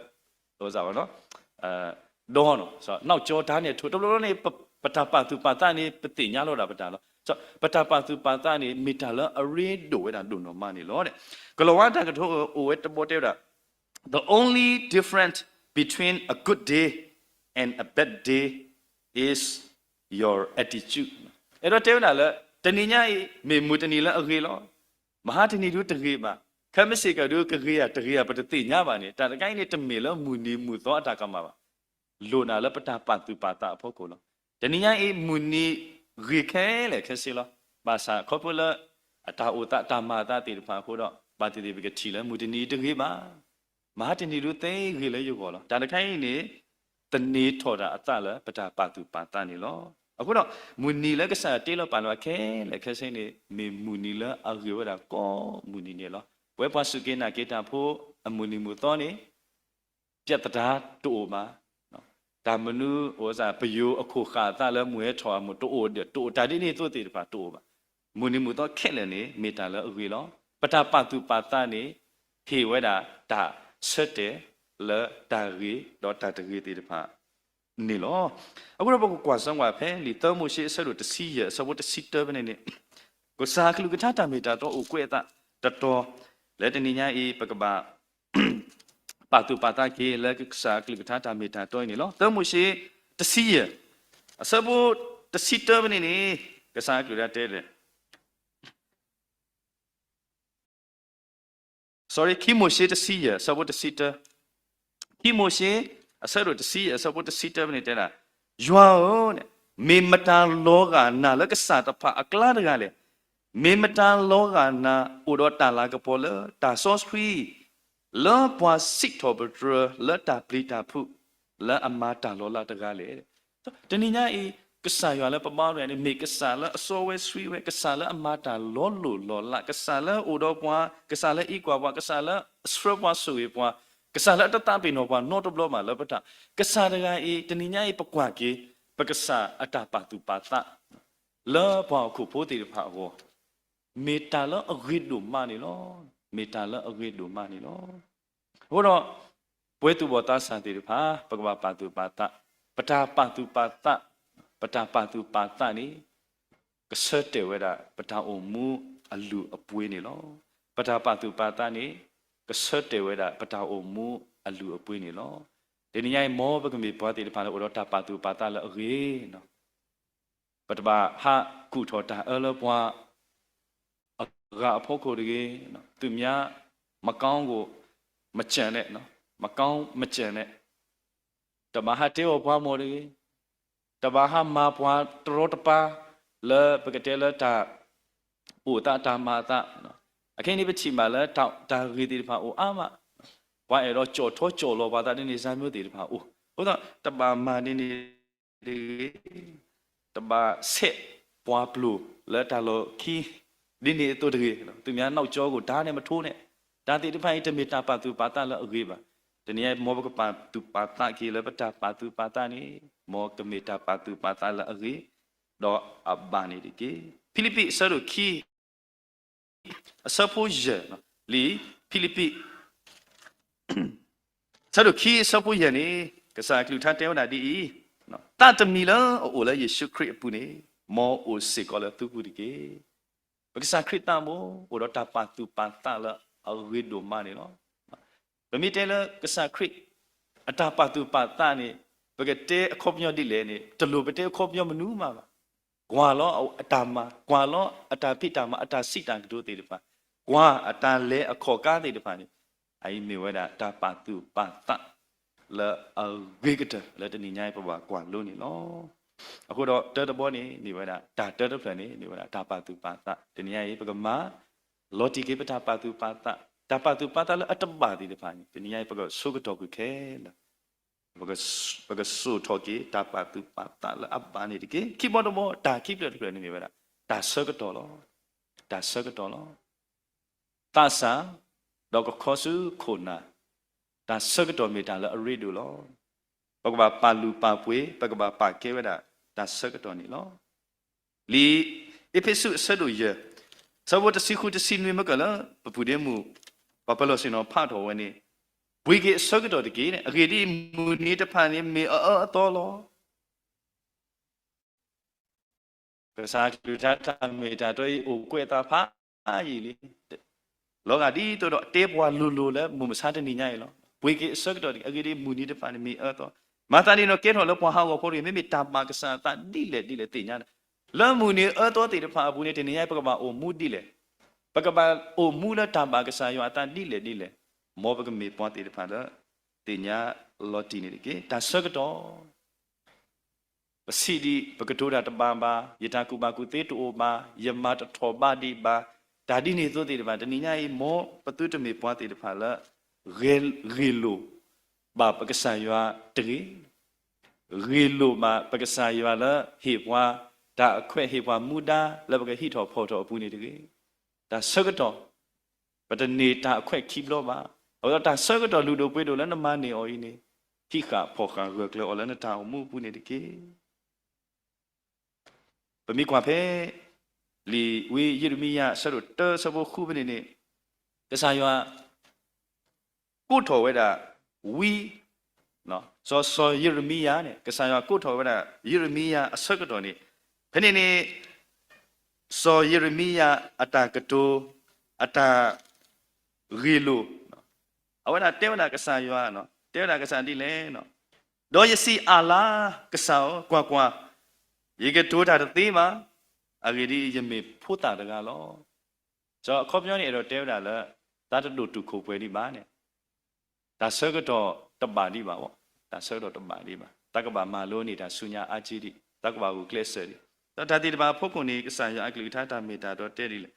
ဒီးနီၢ်ကၠီတၢ်နဲၣ်ထိ, တဘျီဘျီန့ၣ် ပတၢ်ပာ်သူၣ်ပာ်သးန့ၣ် ပသ့ၣ်ညါလီၤဒၣ်ပတၢ်လီၤ. ပတၢ်ပာ်သူၣ်ပာ်သးန့ၣ် မ့ၢ်တၢ်လၢအရ့ဒိၣ်ဝဲဒၣ်ဒိၣ်နီၢ်မးန့ၣ်လီၤ. ကလီၤဝါတၢ်ကတိၤအိၣ်ဝဲတဘီတဲဝဲဒၣ်, The only difference between a good day and a bad day is your attitude. အဲၣ်ဒိးတဲဝဲဒၣ်လၢ တနံၤညါအံၤ မ့ၢ်မုၢ်တနံၤလၢအဂ့ၤလီၤ. မဟါတနံၤဒုးတဂ့ၤဘၣ်. ခဲမုၢ်ဆ့ၣ်ကီးဒုး ကဂ့ၤဧါတဂ့ၤဧါ ပတသ့ၣ်ညါဘၣ်န့ၣ် တၢ်တခါအံၤန့ၣ် တမ့ၢ်လၢမုၢ်နံၤမုၢ်သီအတၢ်ကမၣ်ဘၣ်. လိၣ်နၤလၢပတၢ်ပာ်သူၣ်ပာ်သးအဖီခိၣ်လီၤ. တနံၤညါအံၤ မုၢ်နံၤဂ့ၤခဲလၢာ်ခဲဆ့လီၤ. ဘၣ်ဆၣ်ခီဖျိလၢ အတၢ်အိၣ်သးတၢ်မၤအသးသ့ၣ်တဖၣ်အဃိဒီး ဘၣ်သ့ၣ်သ့ၣ်ပကထံၣ်လၢမုၢ်တနံၤတဂ့ၤဘၣ်. မဟါတနံၤဒုးသ့ဂ့ၤလၢယဂီၢ်လီၤ. တၢ်တခါအံၤန့ၣ် သန့ၤထီၣ်တၢ်အသးလၢပတၢ်ပာ်သူၣ်ပာ်သးန့ၣ်လီၤ. အဃိဒီး မုၢ်နံၤလၢကစၢ်ယွၤတ့လီၤပာ်လီၤခဲလၢာ်ခဲဆ့န့ၣ် မ့ၢ်မုၢ်နံၤလၢအဂ့ၤဝဲဒၣ်ကိးမုၢ်နံၤန့ၣ်လီၤ. ပဝဲပှၤစူၢ်က့ၤနာ်က့ၤတၢ်ဖိ အမုၢ်နံၤမုၢ်သီန့ၣ် ပြဿနာတအိၣ်ဘၣ်. တၢ်မနုၤအိၣ်စ့ၢ် ပယိၤအခိၣ်ဃာ်အသးလၢမုၢ်ဟဲထီၣ်အမုၢ်တအိၣ်ဒီး တအိၣ်တၢ်ဒ်န့ၣ်အသိးသ့ၣ်တဖၣ်တအိၣ်ဘၣ်. မုၢ်နံၤမုၢ်သီခဲလၢာ်န့ၣ် မ့ၢ်တၢ်လၢအဂ့ၤလီၤ. ပတၢ်ပာ်သူၣ်ပာ်သးန့ၣ် ဟ့ၣ်ဝဲဒၣ်တၢ်ဆၢတဲာ်လၢတၢ်ဂ့ၤဒီးတၢ်တဂ့ၤသ့ၣ်တဖၣ်န့ၣ်လီၤ. အဃိဒီးပကကွၢ်စၢၤကွၢ်ဖဲလံာ်သၢမိၤၡ့အဆၢဒိၣ်တဆံယဲၢ် အဆၢဖိတဆံတၢဖဲန့ၣ်န့ၣ် ကစၢ်အကလုၢ်ကထါတၢ်မ့ၢ်တၢ်တီအိၣ်ကွဲးအသးတတီၤ လၢတနံၤညါအံၤ ပကဘၣ် ပာ်သူၣ်ပာ်သးက့ၤလၢကစၢ်အကလုၢ်ကထါတၢ်မ့ၢ်တၢ်တီအံၤန့ၣ်လီၤ. သၢမိၤၡ့တဆံယဲၢ် အဆၢဖိတဆံတၢဖဲန့ၣ်န့ၣ် ကစၢ်အကလုၢ်ကထါတဲလဲၣ် sorry ခံမိၤၡ့တဆံယဲၢ် အဆၢဖိတဆံတၢ, ခံမိၤၡ့ အဆၢဒိၣ်တဆံယဲၢ် အဆၢဖိတဆံတၢဖဲန့ၣ်တဲဒၣ်, ယွၤဧၢ, မ့ၢ်မတၤလီၤဂာ်နၤလၢကစၢ်တဖၣ်အကျါတဂၤလဲၣ်. မ့ၢ်မတၤလီၤဂာ်နၤအိၣ်ဒီးတၢ်လၤကပီၤလၢတၢ်စီဆှံ လၢပှၤစံးထီၣ်ပတြၢၤလၢတၢ်ပျံၤတၢ်ဖုး လၢအမၤတၢ်လီၤလးတဂၤလဲၣ်. တနံၤညါအံၤ ကစၢ်ယွၤလၢပဘါဝဲန့ၣ် မ့ၢ်ကစၢ်လၢအစီဝဲဆှံဝဲ, ကစၢ်လၢအမၤတၢ်လီၤလိၢ်လီၤလး, ကစၢ်လၢအအိၣ်ဒီးပှၤ, ကစၢ်လၢအအံးကွၢ်ပှၤ, ကစၢ်လၢအဆှၢပှၤဆိၣ်ဂ့ၤပှၤ, ကစၢ်လၢအတသးပ့ၤနီၣ်ပှၤနီတဘျီဘၣ်လၢပတၢ်, ကစၢ်တဂၤအံၤ တနံၤညါအံၤပကွၢ်က့ၤ ပကစၢ်အတၢ်ပာ်သူၣ်ပာ်သး လၢပှၤဟီၣ်ခိၣ်ဖိသ့ၣ်တဖၣ်အဂီၢ် မ့ၢ်တၢ်လၢအဂ့ၤဒိၣ်မးန့ၣ်လီၤ. မ့ၢ်တၢ်လၢအဂ့ၤဒိၣ်မးန့ၣ်လီၤ. အဃိဒီး ပဝဲသူၣ်ဘီၣ်သးစၢ်သ့ၣ်တဖၣ် ပကဘၣ်ပာ်သူၣ်ပာ်သး, ပတၢ်ပာ်သူၣ်ပာ်သး, ပတၢ်ပာ်သူၣ်ပာ်သးန့ၣ် ကဆၢတဲာ်ဝဲဒၣ် ပတၢ်အိၣ်မူအလုၢ်အပှ့ၤန့ၣ်လီၤ. ပတၢ်ပာ်သူၣ်ပာ်သးန့ၣ် ကဆၢတဲာ်ဝဲဒၣ် ပတၢ်အိၣ်မူအလုၢ်အပှ့ၤန့ၣ်လီၤ. တနံၤညါအံၤ မ်ပကမ့ၢ်ပှၤသ့ၣ်တဖၣ်လၢအိၣ်ဒီးတၢ်ပာ်သူၣ်ပာ်သးလၢအဂ့ၤ ပတဘၣ်ဟးကူၣ်ထီၣ်တၢ်အၢလၢပှၤအဂၤအဖီခိၣ်တဂ့ၤ, သူများမကောင်းကို မကြံနဲ့, မကောင်းမကြံနဲ့, တဘၣ်ဟးတဲအီၣ်ပှၤမီၢ်တဂ့ၤ, တဘၣ်ဟးမၤပှၤတရီတပါ လၢပကတဲလၢတၢ်အိၣ်သးတၢ်မၤအသး, အခဲအံၤန့ၣ် ပထံၣ်ဘၣ်လၢတၢ်ဂ့ၤသ့ၣ်တဖၣ်အိၣ်အါမး, ပှၤအဲၣ်ဒိးကၠီၣ်ထီကၠီၣ်လီၤပှၤသးဒ်န့ၣ် စၢ်မျိုးသ့ၣ်တဖၣ်အိၣ်, အဃိသတး တဘၣ်မၤဒ်န့ၣ် တဂ့ၤ, တဘၣ်ဆဲးပှၤပျိာ်လၢတၢ်လီၢ်ခံ ဒ်န့ၣ်အသိးတဂ့ၤ, သူများနောက်ကျောကို ဓားနဲ့မထိုးနဲ့, တၢ်သ့ၣ်တဖၣ်အံၤ တမ့ၢ်တၢ်ပာ်သူၣ်ပာ်သးလၢအဂ့ၤဘၣ်. တနံၤအံၤ မ်ပကပာ်သူၣ်ပာ်သးက့ၤလၢပတၢ်ပာ်သူၣ်ပာ်သးန့ၣ် မ်ကမ့ၢ်တၢ်ပာ်သူၣ်ပာ်သးလၢအဂ့ၤ ဒီးအဘၣ်န့ၣ်တက့ၢ်. ဖံလံးပံးအဆၢဒိၣ်ခံ အဆၢဖိယဲၢ်, လံာ်ဖံလံးပံး အဆၢဒိၣ်ခံအဆၢဖိယဲၢ်န့ၣ် ကစၢ်အကလုၢ်ကထါတဲဝဲဒၣ်ဒ်အံၤ, သးတမံၤလၢအအိၣ်လၢယ့ၣ်ၡူးခရံာ်အပူၤန့ၣ် မ်အအိၣ်စ့ၢ်ကီးလၢသုပူၤတက့ၢ်. ပကစၢ်ခရံာ်သးဘိ အိၣ်ဒီးတၢ်ပာ်သူၣ်ပာ်သးလၢအဂ့ၤဒိၣ်မးန့ၣ်လီၤ. ပမ့ၢ်တဲလၢကစၢ်ခရံာ် အတၢ်ပာ်သူၣ်ပာ်သးန့ၣ် ပကတဲအခီပညီဒ်လဲၣ်န့ၣ် တလိၣ်ပတဲအခီပညီမနုၤမးဘၣ်. ကွၢ်လီၤအတၢ်မၤ, ကွၢ်လီၤအတၢ်ဖံးတၢ်မၤ အတၢ်စံးတၢ်ကတိၤသ့ၣ်တဖၣ်, ကွၢ်အတၢ်လဲၤအခီၣ်ကါသ့ၣ်တဖၣ်န့ၣ် အအံၤမ့ၢ်ဝဲဒၣ်တၢ်ပာ်သူၣ်ပာ်သးလၢအဂ့ၤကတၢၢ်လၢတနံၤညါအံၤပဘၣ်ကွၢ်လိန့ၣ်လီၤ. အဃိဒီးတၢ်တဘီန့ၣ် မ့ၢ်ဝဲဒၣ် တၢ်တၢ်တဖျၢၣ်န့ၣ် မ့ၢ်ဝဲဒၣ် တၢ်ပာ်သူၣ်ပာ်သး. တနံၤညါအံၤ ပကမၤ လီၤတံၢ်က့ၤပတၢ်ပာ်သူၣ်ပာ်သး, တၢ်ပာ်သူၣ်ပာ်သးလၢအတဘၣ်သ့ၣ်တဖၣ်န့ၣ် တနံၤညါအံၤ ပကဆိကတီၢ်ကွံာ်ခဲလၢာ်, ပကစိာ်ထီၣ်က့ၤ တၢ်ပာ်သူၣ်ပာ်သးလၢအဘၣ်န့ၣ်တက့ၢ်. ခံဘီတဘီ တၢ်ခံဖျၢၣ်တဖျၢၣ်န့ၣ်မ့ၢ်ဝဲဒၣ် တၢ်ဆၢကတီၢ်လီၤ. တၢ်ဆၢကတီၢ်လီၤ. သးစၢ် ဒီးကခီဆူခိၣ်နၢ်, တၢ်ဆၢကတီၢ်မ့ၢ်တၢ်လၢအရ့ဒိၣ်လီၤ. ပကဘၣ်ပာ်လုၢ်ပာ်ပှ့ၤ, ပကဘၣ်ပာ်ကဲဝဲဒၣ် တၢ်ဆၢကတီၢ်န့ၣ်လီၤ. လံာ်အ့းဖ့းစူးအဆၢဒိၣ်ယဲၢ်, ဆၢဖိတဆံဃုတဆံနွံ မ့ၢ်ကၢၣ်လၢ ပပုၢ်ဒ့မုၣ် ပှၤပလီၢ်ဆ့ၣ်နီၤဖးထီၣ်ဝဲန့ၣ်, ပှ့ၤက့ၤအဆၢကတီၢ်တက့ၢ်. အဂ့ၢ်ဒ်အံၤ, မုၢ်နံၤတဖၣ်န့ၣ် မ့ၢ်အအၢအသီလီၤ. ကစၢ်အကလုၢ်ကထါတၢ်မ့ၢ်တၢ်တီအံၤ အိၣ်ကွဲးအသးဖးယံာ်လံ. လီၤဂာ်ဒ်သိးဒီး တဲပှၤလိၤလိၤလၢ မုၢ်မဆါတနံၤညါအံၤလီၤ. ပှ့ၤက့ၤအဆၢကတီၢ်တက့ၢ်. အဂ့ၢ်ဒ်အံၤ, မုၢ်နံၤတဖၣ်န့ၣ် မ့ၢ်အအၢအသီ. မၤသးဒ်န့ၣ်ဒီး ကဲထီၣ်လၢပှၤဟးဂီၤဖိတဂ့ၤ. မ့မ့ၢ်တၢ်ဘၣ်ကစၢ်အသးဒ်လဲၣ်ဒ်လဲၣ် သ့ၣ်ညါ, လၢမုၢ်နံၤအအၢအသီသ့ၣ်တဖၣ်အပူၤန့ၣ် တနံၤညါအံၤ ပကဘၣ်အိၣ်မူဒ်လဲၣ်, ပကဘၣ်အိၣ်မူလၢတၢ်ဘၣ်ကစၢ်ယွၤအသးဒ်လဲၣ်ဒ်လဲၣ်, မ်ပကမ့ၢ်ပှၤသ့ၣ်တဖၣ်လၢ သ့ၣ်ညါလီၤတံၢ်န့ၣ်တက့ၢ်. တၢ်ဆၢကတီၢ် ပစံးဒံး ပကတိၤတၢ်တဘၣ်ဘၣ်, ယတၢ်ကူၣ်ဘၣ်ကူၣ်သ့တအိၣ်ဘၣ်, ယမၤတထီၣ်ဘးဒံးဘၣ်, တၢ်ဒ်န့ၣ်အသိးသ့ၣ်တဖၣ် တနံၤညါအံၤ မ်ပသုတမ့ၢ်ပှၤသ့ၣ်တဖၣ်လၢ ဂ့ၤလိာ်ဘၣ်ပကစၢ်ယွၤတဂ့ၤ, ဂ့ၤလိာ်ဘၣ်ပကစၢ်ယွၤလၢဟ့ၣ်ပှၤတၢ်အခွဲး ဟ့ၣ်ပှၤမူဒါလၢပကဟံးထီၣ်ဖီၣ်ထီၣ်အပူၤန့ၣ်တဂ့ၤ. တၢ်ဆၢကတီၢ် ပတန့ၢ်တၢ်အခွဲးခံဘျီဘၣ်. အဃိဒီးတၢ်ဆၢကတီၢ်လုၢ်ဒိၣ်ပှ့ၤဒိၣ်လၢနမၤန့ၢ်အီၤအံၤန့ၣ် ဟံးဃာ်ဖီၣ်ဃာ်ဂၢၢ်ကျၢၤအီၤလၢနတၢ်အိၣ်မူအပူၤန့ၣ်တက့ၢ်. ပမ့ၢ်ကွၢ်ဖဲ လံာ်ဝံယံးရမံယၤ အဆၢဒိၣ်တၢ အဆၢဖိဃုဖဲန့ၣ်န့ၣ် ကစၢ်ယွၤ ကိးထီၣ်ဝဲဒၣ် ဝံ စီၤ စီၤယံးရမံယၤန့ၣ် ကစၢ်ယွၤကိးထီၣ်ဝဲဒၣ် ယံးရမံယၤအဆၢကတီၢ်န့ၣ် ဖဲန့ၣ်န့ၣ် စီၤယံးရမံယၤအတၢ်ကတိၤ အတၢ်ဂ့ၢ်လိာ် အဝဲဒၣ်တဲဝဲဒၣ်ကစၢ်ယွၤ, တဲဝဲဒၣ်ကစၢ်ဒ်လဲၣ်, ဒီးယစံးအါလါ ကစၢ်ဧၢ, ကွၢ်ကွၢ်, ယကတိၤတၢ်တသ့ဘၣ်, အဂ့ၢ်ဒ်အံၤ, ယမ့ၢ်ဖိသၣ်တဂၤလီၤ. စီၤ အခီပညီန့ၣ် အဲၣ်ဒိးတဲဝဲဒၣ်လၢ သးတဒိၣ်တုာ်ခိၣ်ပှဲၤဒံးဘၣ်န့ၣ် တၢ်ဆၢကတီၢ်တဘၣ်ဒံးဘၣ်, တၢ်ဆၢကတီၢ်တဘၣ်ဒံးဘၣ်, သးကဘၣ်မၤလိန့ၢ်တၢ်ဆူညါအါက့ဒံး, သးကဘၣ်ဂုာ်ကျဲးစၢးဒံး, ဒီးတၢ်သ့ၣ်တဖၣ်အဖီခိၣ်န့ၣ် ကစၢ်ယွၤအကလုၢ်ကထါတၢ်မ့ၢ်တၢ်တီတဲဒ်လဲၣ်,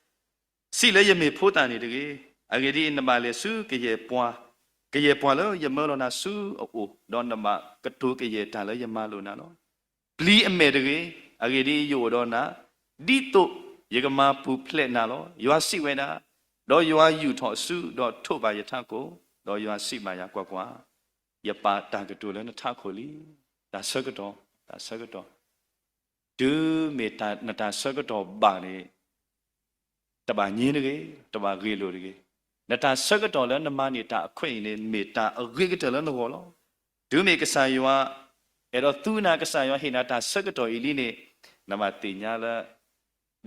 စံးလၢယမ့ၢ်ဖိသၣ်န့ၣ်တဂ့ၤ, အဂ့ၢ်ဒ်အံၤ, နဘၣ်လဲၤဆူကယဲၢ်ပှၤ, ကယဲၢ်ပှၤလၢယမၢလီၤနၤဆူအအိၣ်, ဒီးနဘၣ်ကတိၤကယဲၢ်တၢ်လၢယမၤလိာ်နၤလီၤ. ပျံၤအမဲာ်တဂ့ၤ, အဂ့ၢ်ဒ်အံၤ, ယအိၣ်ဒီးနၤ, ဒ်သိးယကမၤပူၤဖျဲးနၤလီၤ. ယွၤစံးဝဲဒၣ်, ဒီးယွၤယူာ်ထီၣ်အစု, ဒီးထိးဘၣ်ယထးခိၣ်, ဒီးယွၤစံးဘၣ်ယၤ, ကွၢ်ကွၢ်, ယပာ်တၢ်ကတိၤလၢနထးခိၣ်လံ. တၢ်ဆၢကတီၢ်, တၢ်ဆၢကတီၢ်, တုၤမ့ၢ်နတၢ်ဆၢကတီၢ်ဘၣ်န့ၣ် တဘၣ်ညါတဂ့ၤ, တဘၣ်ဂ့ၤလိာ်တဂ့ၤ. နတၢ်ဆၢကတီၢ်လၢနမၤန့ၢ်တၢ်အခွဲးအံၤန့ၣ် မ့ၢ်တၢ်အဂ့ၤကတၢၢ်လၢနဂီၢ်လီၤ. တုၤမ့ၢ်ကစၢ်ယွၤ အဲၣ်ဒိးသူနၤ, ကစၢ်ယွၤဟ့ၣ်နၤတၢ်ဆၢကတီၢ်အံၤလံန့ၣ်, နဘၣ်သ့ၣ်ညါလၢ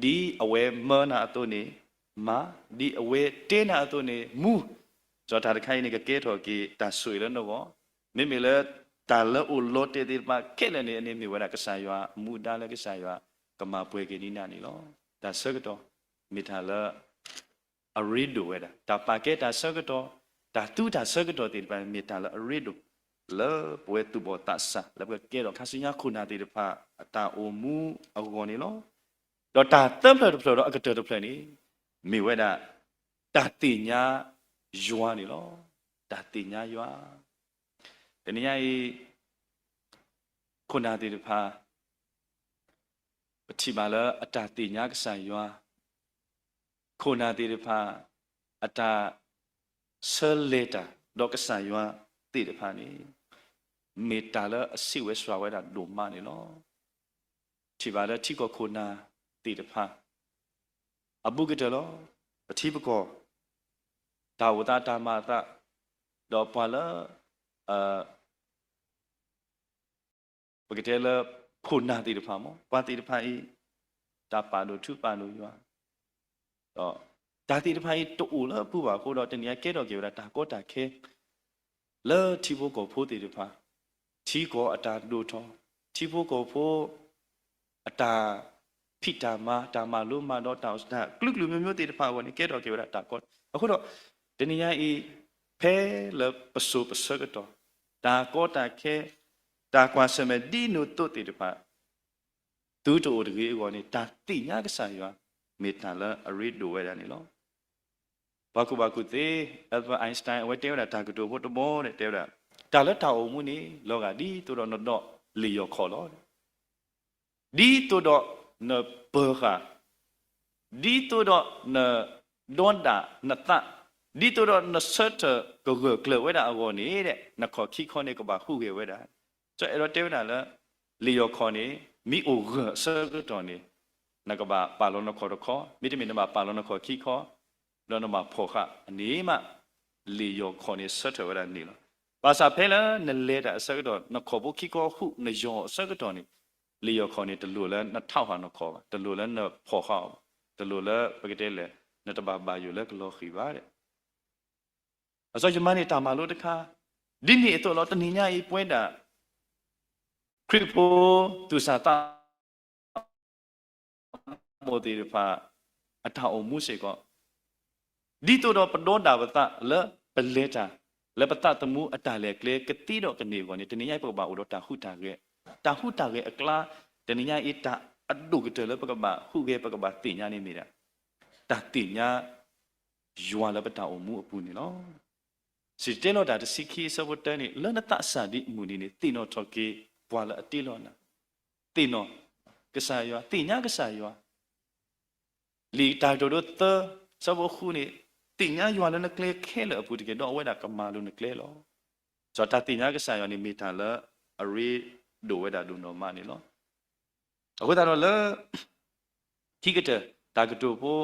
ဒ်အဝဲမၢနၤအသိးန့ၣ်မၤ, ဒ်အဝဲတဲနၤအသိးန့ၣ်မူ, ဒီးတၢ်တခါအံၤန့ၣ် ကကဲထီၣ်က့ၤတၢ်ဆိၣ်ဂ့ၤလၢနဂီၢ်, မ့မ့ၢ်လၢတၢ်လၢအိၣ်လီၤတဲာ်သ့ၣ်တဖၣ်ခဲလၢာ်န့ၣ် အန့ၣ်မ့ၢ်ဝဲဒၣ်ကစၢ်ယွၤအမူဒါလၢကစၢ်ယွၤကမၤပှဲၤက့ၤဒ်နၤန့ၣ်လီၤ. တၢ်ဆၢကတီၢ် မ့ၢ်တၢ်လၢ အရ့ဒိၣ်ဝဲဒၣ်, တၢ်ပာ်ကဲတၢ်ဆၢကတီၢ်, တၢ်သူတၢ်ဆၢကတီၢ်သ့ၣ်တဖၣ် မ့ၢ်တၢ်လၢအရ့ဒိၣ် လၢပဝဲသူၣ်ဘီၣ်သးစၢ် လၢပကကဲထီၣ်ခါဆူညါခိၣ်နၢ်သ့ၣ်တဖၣ် အတၢ်အိၣ်မူအဂီၢ်န့ၣ်လီၤ. ဒီးတၢ်သၢဖျၢၣ်တဖျၢၣ်ဒီးအကတၢၢ်တဖျၢၣ်န့ၣ် မ့ၢ်ဝဲဒၣ် တၢ်သ့ၣ်ညါယွၤန့ၣ်လီၤ. တၢ်သ့ၣ်ညါယွၤ တနံၤညါအံၤ ခိၣ်နၢ်သ့ၣ်တဖၣ် ပထံၣ်ဘၣ်လၢအတၢ်သ့ၣ်ညါကစၢ်ယွၤ, ခိၣ်နၢ်သ့ၣ်တဖၣ် အတၢ်ဆၢလဲၤတၢ်ဒီးကစၢ်ယွၤသ့ၣ်တဖၣ်န့ၣ် မ့ၢ်တၢ်လၢအဆံးဝဲစှၤဝဲဒၣ်ဒိၣ်မးန့ၣ်လီၤ. ထံၣ်ဘၣ်လၢထံကီၢ်ခိၣ်နၢ်သ့ၣ်တဖၣ် အဘူးကတၢၢ်လီၤ. ပထံပကီၢ် တၢ်အိၣ်သးတၢ်မၤအသး ဒီးပှၤလၢ ပကတဲလၢ ခိၣ်နၢ်သ့ၣ်တဖၣ်မ့ၢ် ပှၤသ့ၣ်တဖၣ်အံၤ တၢ်ပာ်ဒိၣ်ထူပာ်ဒိၣ်ယွၤ ဒီးတၢ်သ့ၣ်တဖၣ်အံၤတအိၣ်လၢအပူၤဘၣ်အဃိဒီး တနံၤအံၤကဲထီၣ်က့ၤဝဲဒၣ်တၢ်ကီတၢ်ခဲ လၢထံဖိကီၢ်ဖိသ့ၣ်တဖၣ်, ထံကီၢ်အတၢ်ဒိၣ်ထီၣ်, ထံဖိကီၢ်ဖိ အတၢ်ဖံးတၢ်မၤ, တၢ်မၤလိမၤဒိး, တၢ်ကလုာ်ကလုာ်မျိုးမျိုးသ့ၣ်တဖၣ်အဂီၢ်န့ၣ် ကဲထီၣ်က့ၤဝဲဒၣ်တၢ်ကီ. အဃိဒီး တနံၤညါအံၤ ဖဲလၢပစိၤပဆၢကတီၢ် တၢ်ကီတၢ်ခဲ တၢ်ကွၢ်ဆၢၣ်မဲာ်ဒ်နိၣ်သိးသ့ၣ်တဖၣ် သုတအိၣ်တဂ့ၤအဂီၢ်န့ၣ် တၢ်သ့ၣ်ညါကစၢ်ယွၤ မ့ၢ်တၢ်လၢအရ့ဒိၣ်ဝဲဒၣ်န့ၣ်လီၤ. ပှၤကူၣ်ဘၣ်ကူၣ်သ့ Albert Einstein အဝဲတဲဝဲဒၣ်တၢ်ကတိၤဖိတဘီန့ၣ် တဲဝဲဒၣ်, တၢ်လၢတၢ်အိၣ်မူန့ၣ် လီၤဂာ်ဒ်သိးဒီးနဒီးလ့ၣ်ယီၤခီၣ်လီၤ. ဒ်သိးဒီးနပၢၤဃာ်, ဒ်သိးဒီးနဒီဒၣ်နသး, ဒ်သိးဒီးနဆၢထၢၣ်ကဂၢၢ်ကျၢၤဝဲဒၣ်အဂီၢ်န့ၣ် နခီၣ်ခံခီန့ၣ်ကဘၣ်ဟူးဂဲၤဝဲဒၣ်. စီၤအဲၣ်ဒိးတဲဝဲဒၣ်လၢ လ့ၣ်ယီၤခီၣ်န့ၣ် မ့ၢ်အိၣ်ဂၢၢ်အဆၢကတီၢ်န့ၣ် နကဘၣ်ပာ်လီၤနခီၣ်တခီ, မ့တမ့ၢ်နဘၣ်ပာ်လီၤနခီၣ်ခံခီ, ဒီးနဘၣ်ဖီၣ်ဃာ်အန့ၣ်မး လ့ၣ်ယီၤခီၣ်န့ၣ်ဆၢထၢၣ်ဝဲဒၣ်န့ၣ်လီၤ. ဘၣ်ဆၣ်ဖဲလၢနလဲၤတၢ်အဆၢကတီၢ် နခီၣ်ဖိခံခီဟူးနယီၤအဆၢကတီၢ်န့ၣ် လ့ၣ်ယီၤခီၣ်န့ၣ် တလိၣ်လၢနထးဟးနခီၣ်ဘၣ်, တလိၣ်လၢနဖီၣ်ဃာ်အီၤဘၣ်, တလိၣ်လၢပကတဲလဲၣ် နတဘၣ်ဘၣ်ယိၣ်လၢကလီၤဃံၤဘၣ်. အစီယမၤန့ၢ်တၢ်မၤလိတခါ, ဒ်န့ၣ်အသိးလီၤ တနံၤညါအံၤပဝဲဒၣ် ခရံာ်ဖိသူၣ်စၢ်သး မိၢ်သ့ၣ်တဖၣ် အတၢ်အိၣ်မူစ့ၢ်ကီး, ဒ်သိးဒီးပဒီဒၣ်ပသးလၢပလဲၤတၢ် လၢပသးသမူအတၢ်လဲၤကျဲကသ့ဒီးကန့ၢ်အဂီၢ်န့ၣ် တနံၤညါအံၤပကဘၣ်အိၣ်ဒီးတၢ်ဟူးတၢ်ဂဲၤ, တၢ်ဟူးတၢ်ဂဲၤအကျါ, တနံၤညါအံၤတၢ်အဒိၣ်ကတၢၢ်လၢပကဘၣ်ဟူးဂဲၤ ပကဘၣ်သ့ၣ်ညါန့ၣ်မ့ၢ်ဒၣ် တၢ်သ့ၣ်ညါ ယွၤလၢပတၢ်အိၣ်မူအပူၤန့ၣ်လီၤ. စံၣ်တဲၤတဲလီၤတၢ်တဆံခံအဆၢဖိတၢန့ၣ် လၢနသးစၢ်ဒံးအမုၢ်နံၤန့ၣ် သ့ၣ်နီၣ်ထီၣ်က့ၤပှၤလၢအတ့လီၤနၤ, သ့ၣ်နီၣ်ကစၢ်ယွၤ, သ့ၣ်ညါကစၢ်ယွၤ, လံာ်တၢ်ကတိၤဒိသၢ ဆၢဖိဃုန့ၣ် သ့ၣ်ညါယွၤလၢနကျဲခဲလၢာ်အပူၤတက့ၢ် ဒီးအဝဲဒၣ်ကမၤလိၤနကျဲလီၤ. စီၤတၢ်သ့ၣ်ညါကစၢ်ယွၤန့ၣ် မ့ၢ်တၢ်လၢအရ့ဒိၣ်ဝဲဒၣ်ဒိၣ်နီၢ်မးန့ၣ်လီၤ. အဃိသတးဒီးလၢ ခံကတၢၢ် တၢ်ကတိၤဖိ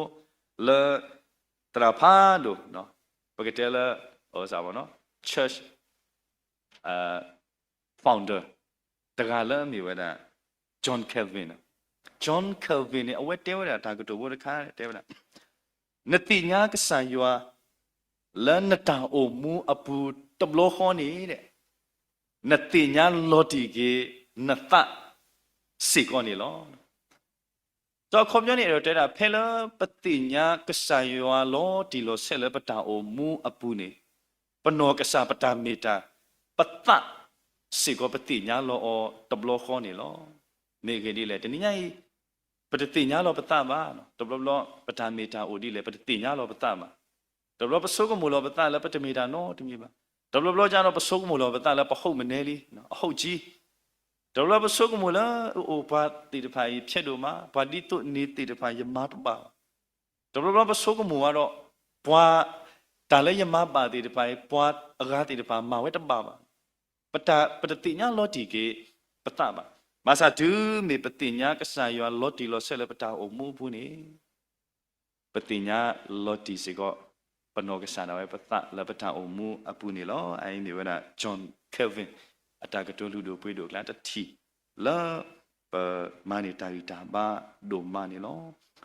လၢ သရၣ်ဖးဒိၣ် ပကတဲလၢ church founder တဂၤလၢအမ့ၢ်ဝဲဒၣ် John Calvin. John Calvin န့ၣ် အဝဲတဲဝဲဒၣ်တၢ်ကတိၤဖိတခါ တဲဝဲဒၣ်, နသ့ၣ်ညါကစၢ်ယွၤ လၢနတၢ်အိၣ်မူအပူၤတဘျီဃီန့ၣ် နသ့ၣ်ညါလီၤတံၢ်က့ၤနသးစ့ၢ်ကီးန့ၣ်လီၤ. ဒီးအခီပညီန့ၣ် အဲၣ်ဒိးတဲဒၣ် ဖဲလၢပသ့ၣ်ညါကစၢ်ယွၤလီၤတံၢ်လီၤဆဲးလၢပတၢ်အိၣ်မူအပူၤန့ၣ် ပနီၢ်ကစၢ် ပတၢ်မ့ၢ်တၢ် ပသးစ့ၢ်ကီး ပသ့ၣ်ညါလီၤအီၤတဘျီဃီန့ၣ်လီၤ. မ့ၢ်အဂ့ၢ်ဒ်လဲၣ် တနံၤညါအံၤ ပတသ့ၣ်ညါလီၤပသးဘၣ်. တဘျီဘျီ ပတၢ်မ့ၢ်တၢ်အိၣ်ဒ်လဲၣ် ပတသ့ၣ်ညါလီၤပသးဘၣ်. တဘျီဘျီ ပဆိကမိၣ်လီၤပသးလၢပတမ့ၢ်တၢ်နီတမံၤဘၣ်. တဘျီဘျီ ပဆိကမိၣ်လီၤပသးလၢပဟုတ်မနဲလံ, အဟုတ်ကြီး. တဘျီဘျီ ပဆိကမိၣ်လၢ အိၣ် ပှၤသ့ၣ်တဖၣ်အံၤ ဖျဲးဒိၣ်မး, ပှၤဒ်သိးန့ၣ်သ့ၣ်တဖၣ် ယမၤတဘၣ်ဘၣ်. တဘျီဘျီ ပဆိကမိၣ်ဘၣ်ဒီး ပှၤ တၢ်လၢယမၤဘၣ်သ့ၣ်တဖၣ်အံၤ ပှၤအဂၤသ့ၣ်တဖၣ်မၤဝဲတဘၣ်ဘၣ်. ပတၢ် ပတသ့ၣ်ညါလီၤတံၢ်က့ၤပသးဘၣ်. ဘၣ်ဆၣ်တုၤမ့ၢ်ပသ့ၣ်ညါကစၢ်ယွၤလီၤတံၢ်လီၤဆဲးလၢပတၢ်အိၣ်မူအပူၤန့ၣ် ပသ့ၣ်ညါလီၤတံၢ်စ့ၢ်ကီး ပနီၢ်ကစၢ်ဒၣ်ဝဲပသးလၢပတၢ်အိၣ်မူအပူၤန့ၣ်လီၤ. အအံၤမ့ၢ်ဝဲဒၣ် John Calvin အတၢ်ကတိၤလုၢ်ဒိၣ်ပှ့ၤဒိၣ်အကျါတထံၣ် လၢပမၤန့ၢ်တၢ်ဂံၢ်တၢ်ဘါဒိၣ်မးန့ၣ်လီၤ.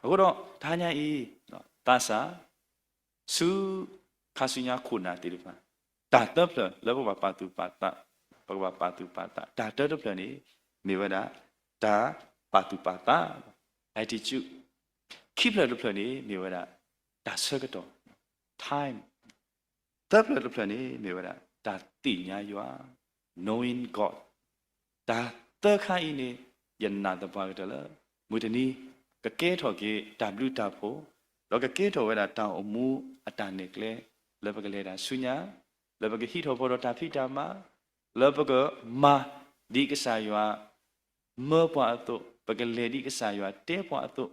အဃိဒီး တဟါညါအံၤ သးစၢ် ဆူခါဆူညါခိၣ်နၢ်သ့ၣ်တဖၣ် တၢ်သၢဖျၢၣ်လၢပကဘၣ်ပာ်သူၣ်ပာ်သး, ပကဘၣ်ပာ်သူၣ်ပာ်သး, တၢ်တၢတဖျၢၣ်န့ၣ် မ့ၢ်ဝဲဒၣ် တၢ်ပာ်သူၣ်ပာ်သး, attitude, ခံဖျၢၣ်တဖျၢၣ်န့ၣ် မ့ၢ်ဝဲဒၣ် တၢ်ဆၢကတီၢ်, time, သၢဖျၢၣ်တဖျၢၣ်န့ၣ် မ့ၢ်ဝဲဒၣ် တၢ်သ့ၣ်ညါယွၤ, knowing God. တၢ်သၢခါအံၤန့ၣ် ယနာ်သပှၢ်ကတၢၢ်လၢ မုၢ်တနံၤ ကကဲထီၣ်က့ၤတၢ်ဘျုးတၢ်ဖှိၣ်, ဒီးကကဲထီၣ်ဝဲဒၣ်တၢ်အိၣ်မူအတၢ်နဲၣ်ကျဲ လၢပကလဲၤတၢ်ဆူညါ, လၢပကဟံးထီၣ်ဖီဒီးတၢ်ဖံးတၢ်မၤ, လၢပကမၤဒ်ကစၢ်ယွၤ မၢပှၤအသိး, ပကလဲၤဒ်ကစၢ်ယွၤတဲပှၤအသိး,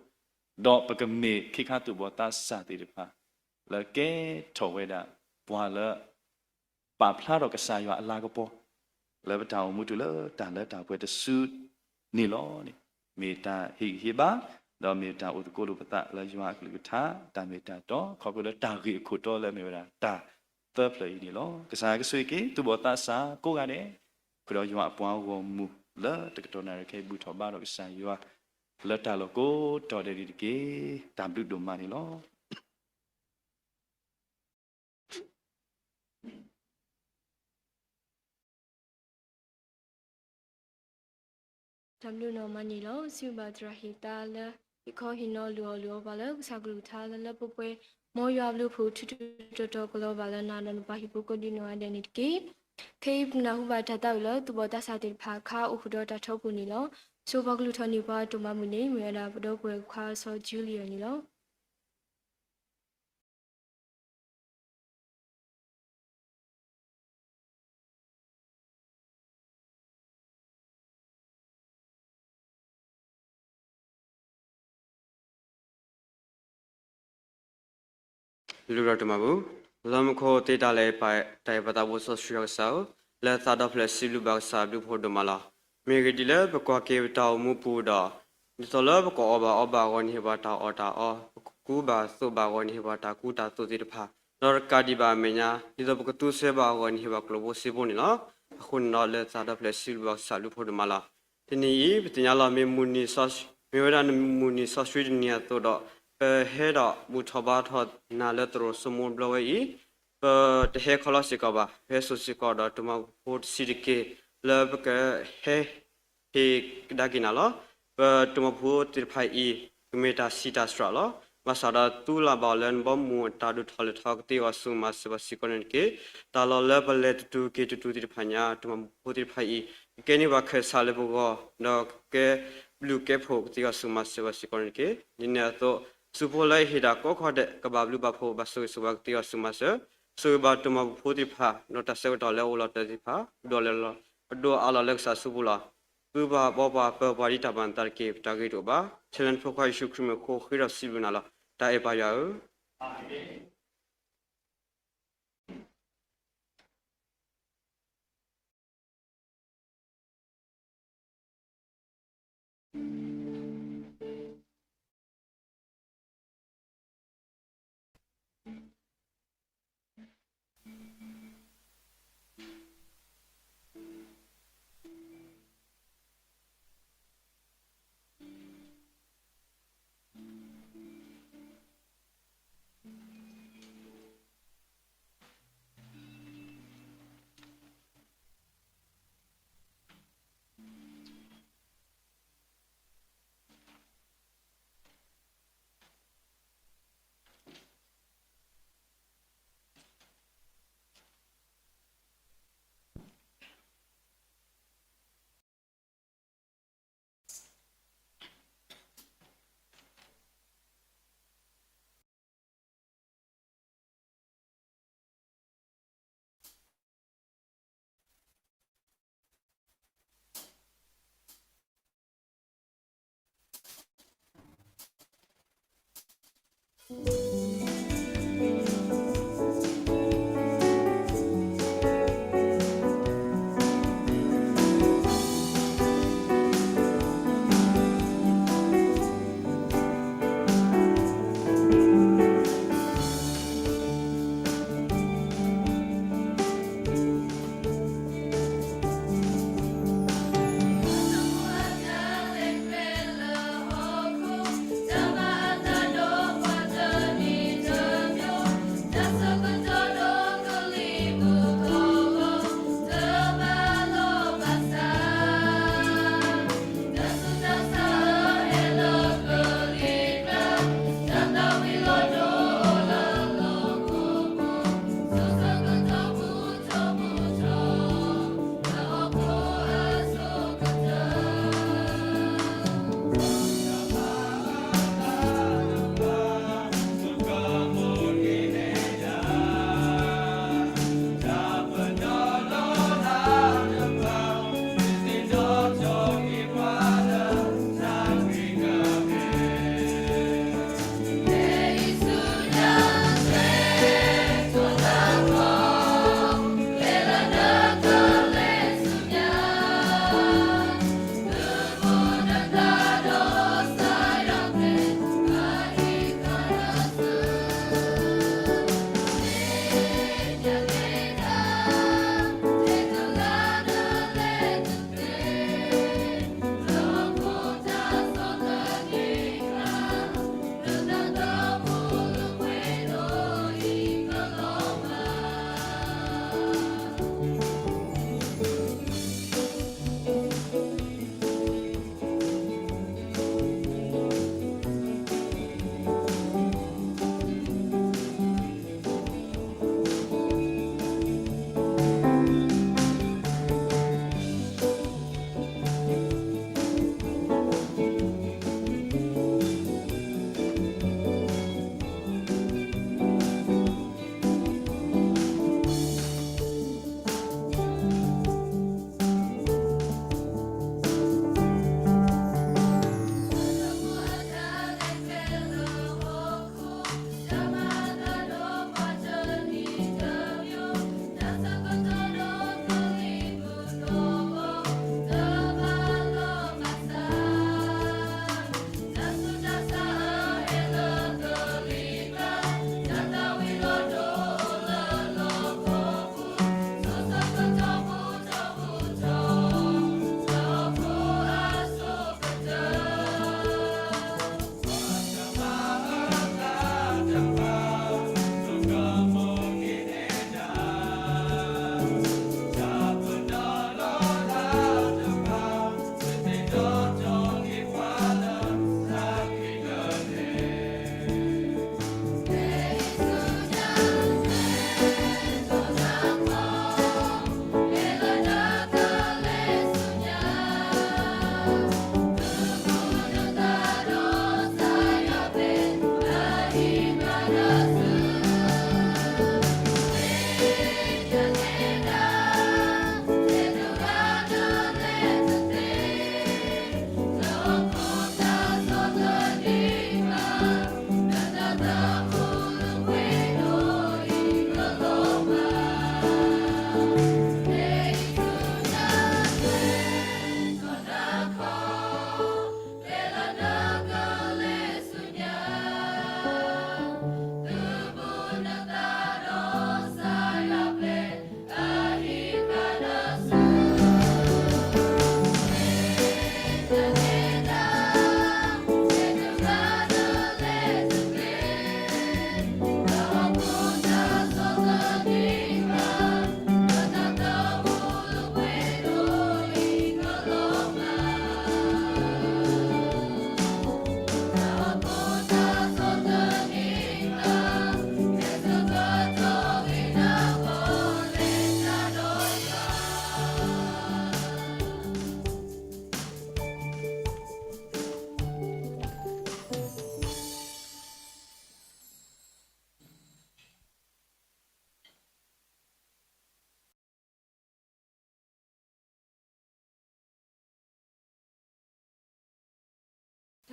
ဒီးပကမ့ၢ်ခ့ခါသူၣ်ဘီၣ်သးစၢ်သ့ၣ်တဖၣ် လၢကဲထီၣ်ဝဲဒၣ် ပှၤလၢ ပာ်ဖျါထီၣ်ကစၢ်ယွၤအလၤကပီၤ လၢပတၢ်အိၣ်မူတုၤလၢတၢ်လၢတၢ်ပှဲၤတစုန့ၣ်လီၤန့ၣ်, မ့ၢ်တၢ်ဟ့ၣ်ဂံၢ်ဟ့ၣ်ဘါ, ဒီးမ့ၢ်တၢ်အိၣ်သကိးလိာ်ပသးလၢယွၤအကလုၢ်ကထါ တၢ်မ့ၢ်တၢ်တီ ခီဖျိလၢတၢ်ဂ့ၢ်အခိၣ်တီလၢအမ့ၢ်ဝဲဒၣ်တၢ်သၢဖျၢၣ်အံၤန့ၣ်လီၤ. ကစၢ်ယွၤကဆိၣ်ဂ့ၤက့ၤ သူၣ်ဘီၣ်သးစၢ်ကိးဂၤဒဲး, ဃုာ်ဒီးယွၤအပှၤဂီၢ်မုၢ်လၢတကတီၢ်နၣ်ရံၣ်ခဲအံၤဘူၣ်ထီၣ်ဘါထီၣ်ကစၢ်ယွၤ လၢတၢ်လီၢ်ကိးတီၢ်ဒဲးန့ၣ်တက့ၢ်. တၢ်ဘျုးဒိၣ်မးန့ၣ်လီၤ. တၢ်ဘျုးဒိၣ်မးန့ၣ်လီၤ. စံးဘျုးဘၣ်သရၣ်ဟ့ၣ်သါလၢ ဟ့ၣ်ခီဟ့ၣ်နီၤလုၢ်အီၣ်လုၢ်အီပှၤလၢကစၢ်ကလုၢ်ကထါလၢလၢပှဲၤပှဲၤ, မ်ယွၤအဘျုးအဖှိၣ်ထူထူတီၤတီၤကလီၤဘၣ်လၢနၤဒီးနပၢ်ဟံၣ်ဖိကိးဒံနီၢ်ဂၤဒဲးန့ၣ်တက့ၢ်. ခဲအံၤပနၢ်ဟူဘၣ်တၢ်သးဝံၣ်လၢသူၣ်ဘီၣ်သးစၢ်သ့ၣ်တဖၣ်အခါ အိၣ်ဃုာ်ဒီးတၢ်ထီပူၤန့ၣ်လီၤ. ဆိပှၤကလုၢ်ထီၣ်န့ၢ်ပှၤအတိၢ်မၤမုၢ်န့ၣ် မ့ၢ်ဝဲဒၣ်ပဒီပုၢ်ဝဲၢ်ခွါစီၤ Julian န့ၣ်လီၤ. လၢတၢ်မၤဘူၣ်, လၢမူခိၣ်သ့ၣ်တၢ်လၢ တၢ်အဲၣ်ပၢ်သးဘိစီဆှံယွၤကစၢ်ဧၢ, လၢသးဒီဖျၢၣ်စံးဘျုးဘၣ်ကစၢ်အဘျုးအဖှိၣ်ဒိၣ်မးလီၤ. မ့ၢ်ဂ့ၢ်ဒ်လၢပကွၢ်က့ၤပတၢ်အိၣ်မူပူၤဒီး, ဒ်သိးလၢပကအီၣ်ဘၣ်အီဘၣ်အဂီၢ်န့ၣ် ဟ့ၣ်ပှၤတၢ်အီၣ်တၢ်အီ, ပကကူဘၣ်သိးဘၣ်အဂီၢ်န့ၣ် ဟ့ၣ်ပှၤတၢ်ကူတၢ်သိးသ့ၣ်တဖၣ်, ဒီးတကးဒံးဘၣ်အမဲာ်ညါ ဒ်သိးပကသူစ့ဘၣ်အဂီၢ်န့ၣ် ဟ့ၣ်ပှၤကျိာ်ဘိစ့ဘိန့ၣ်လီၤ. အဃိန့ၣ်ဒီး လၢသးဒီဖျၢၣ်စံးဘျုးဘၣ်ကစၢ်အဘျုးအဖှိၣ်ဒိၣ်မးလီၤ. တနံၤအံၤ ပသ့ၣ်ညါလီၤ မ့ၢ်မုၢ်နံၤ, မ့ၢ်ဝဲဒၣ်မုၢ်နံၤစီဆှံတနံၤအသိးဒီး, ပဟဲဒီးဘူၣ်ထီၣ်ဘါထီၣ်နၤလၢသရိာ်စိမိၣ်ဘျီဝဲအံၤ, ပတဟဲခီလီၤစ့ၢ်ကီးဘၣ်, ပဟဲစိာ်စ့ၢ်ကီးဒီးတၢ်မၤဘူၣ်ဖိတဆံးတက့ၢ်, လၢပကဟဲ ဟ့ၣ်ကဒါက့ၤနၤလီၤ. ပတၢ်မၤဘူၣ်ဖိသ့ၣ်တဖၣ်အံၤ ကမ့ၢ်တၢ်ဆံးတၢ်စှၤလီၤ. ဘၣ်ဆၣ်ဒီးသူလၢ်ဘၣ်အီၤလၢနဘီမုၢ်အတၢ်ဒိၣ်ထီၣ်လဲၢ်ထီၣ် ကသ့အဂီၢ်ဆူမၤစၢၤပှၤစ့ၢ်ကီးန့ၣ်တက့ၢ်. တၢ်လီၢ်လၢပလဲၤတတုၤက့ၤတတုၤသ့ၣ်တဖၣ်ညါ တၢ်မၤဘူၣ်ဖိသ့ၣ်တဖၣ်အံၤ ကကဲန့ၢ်ဘၣ်ခၢၣ်စးလၢပဂီၢ်, ဒီးကကဲဘျုးကဲဖှိၣ် ကသ့အဂီၢ်ဆူမၤစၢၤပှၤစ့ၢ်ကီးန့ၣ်တက့ၢ်. ဒ်န့ၣ်အသိး ဆူဖိလၢအဟ့ၣ်တၢ်ကိးခီဒဲး ကဘၣ်ဘျုးဘၣ်ဖှိၣ် ဘၣ်ဆိၣ်ဂ့ၤဆိၣ်ဝါ ကသ့အဂီၢ်ဆူမၤစၢၤ, ဆိၣ်ဂ့ၤဘၣ်တၢ်မၤဘူၣ်ဖိသ့ၣ်တဖၣ် ဒီးတၢ်ဆၢကတီၢ်လၢအအိၣ်လီၤတၢ်သ့ၣ်တဖၣ် ဒိၣ်လၢ အဒိၣ်အါလီၤလၢကစၢ်စုပူၤလီၤ. ဃုပှၤဘီပှၤပၢၤပှၤဒ်တၢ်ဘၣ်နသးတက့ၢ်. ပတၢ်ဂ့ၤတအိၣ်ဘၣ်. ဆၢလၢနဖိခွါယ့ၣ်ၡူးခရံာ်မံၤအဃိ ဃ့ဒီးစံးဘျုးနၤလီၤ. တၢ်အဲၣ်ပၢ်ယွၤဧၢ.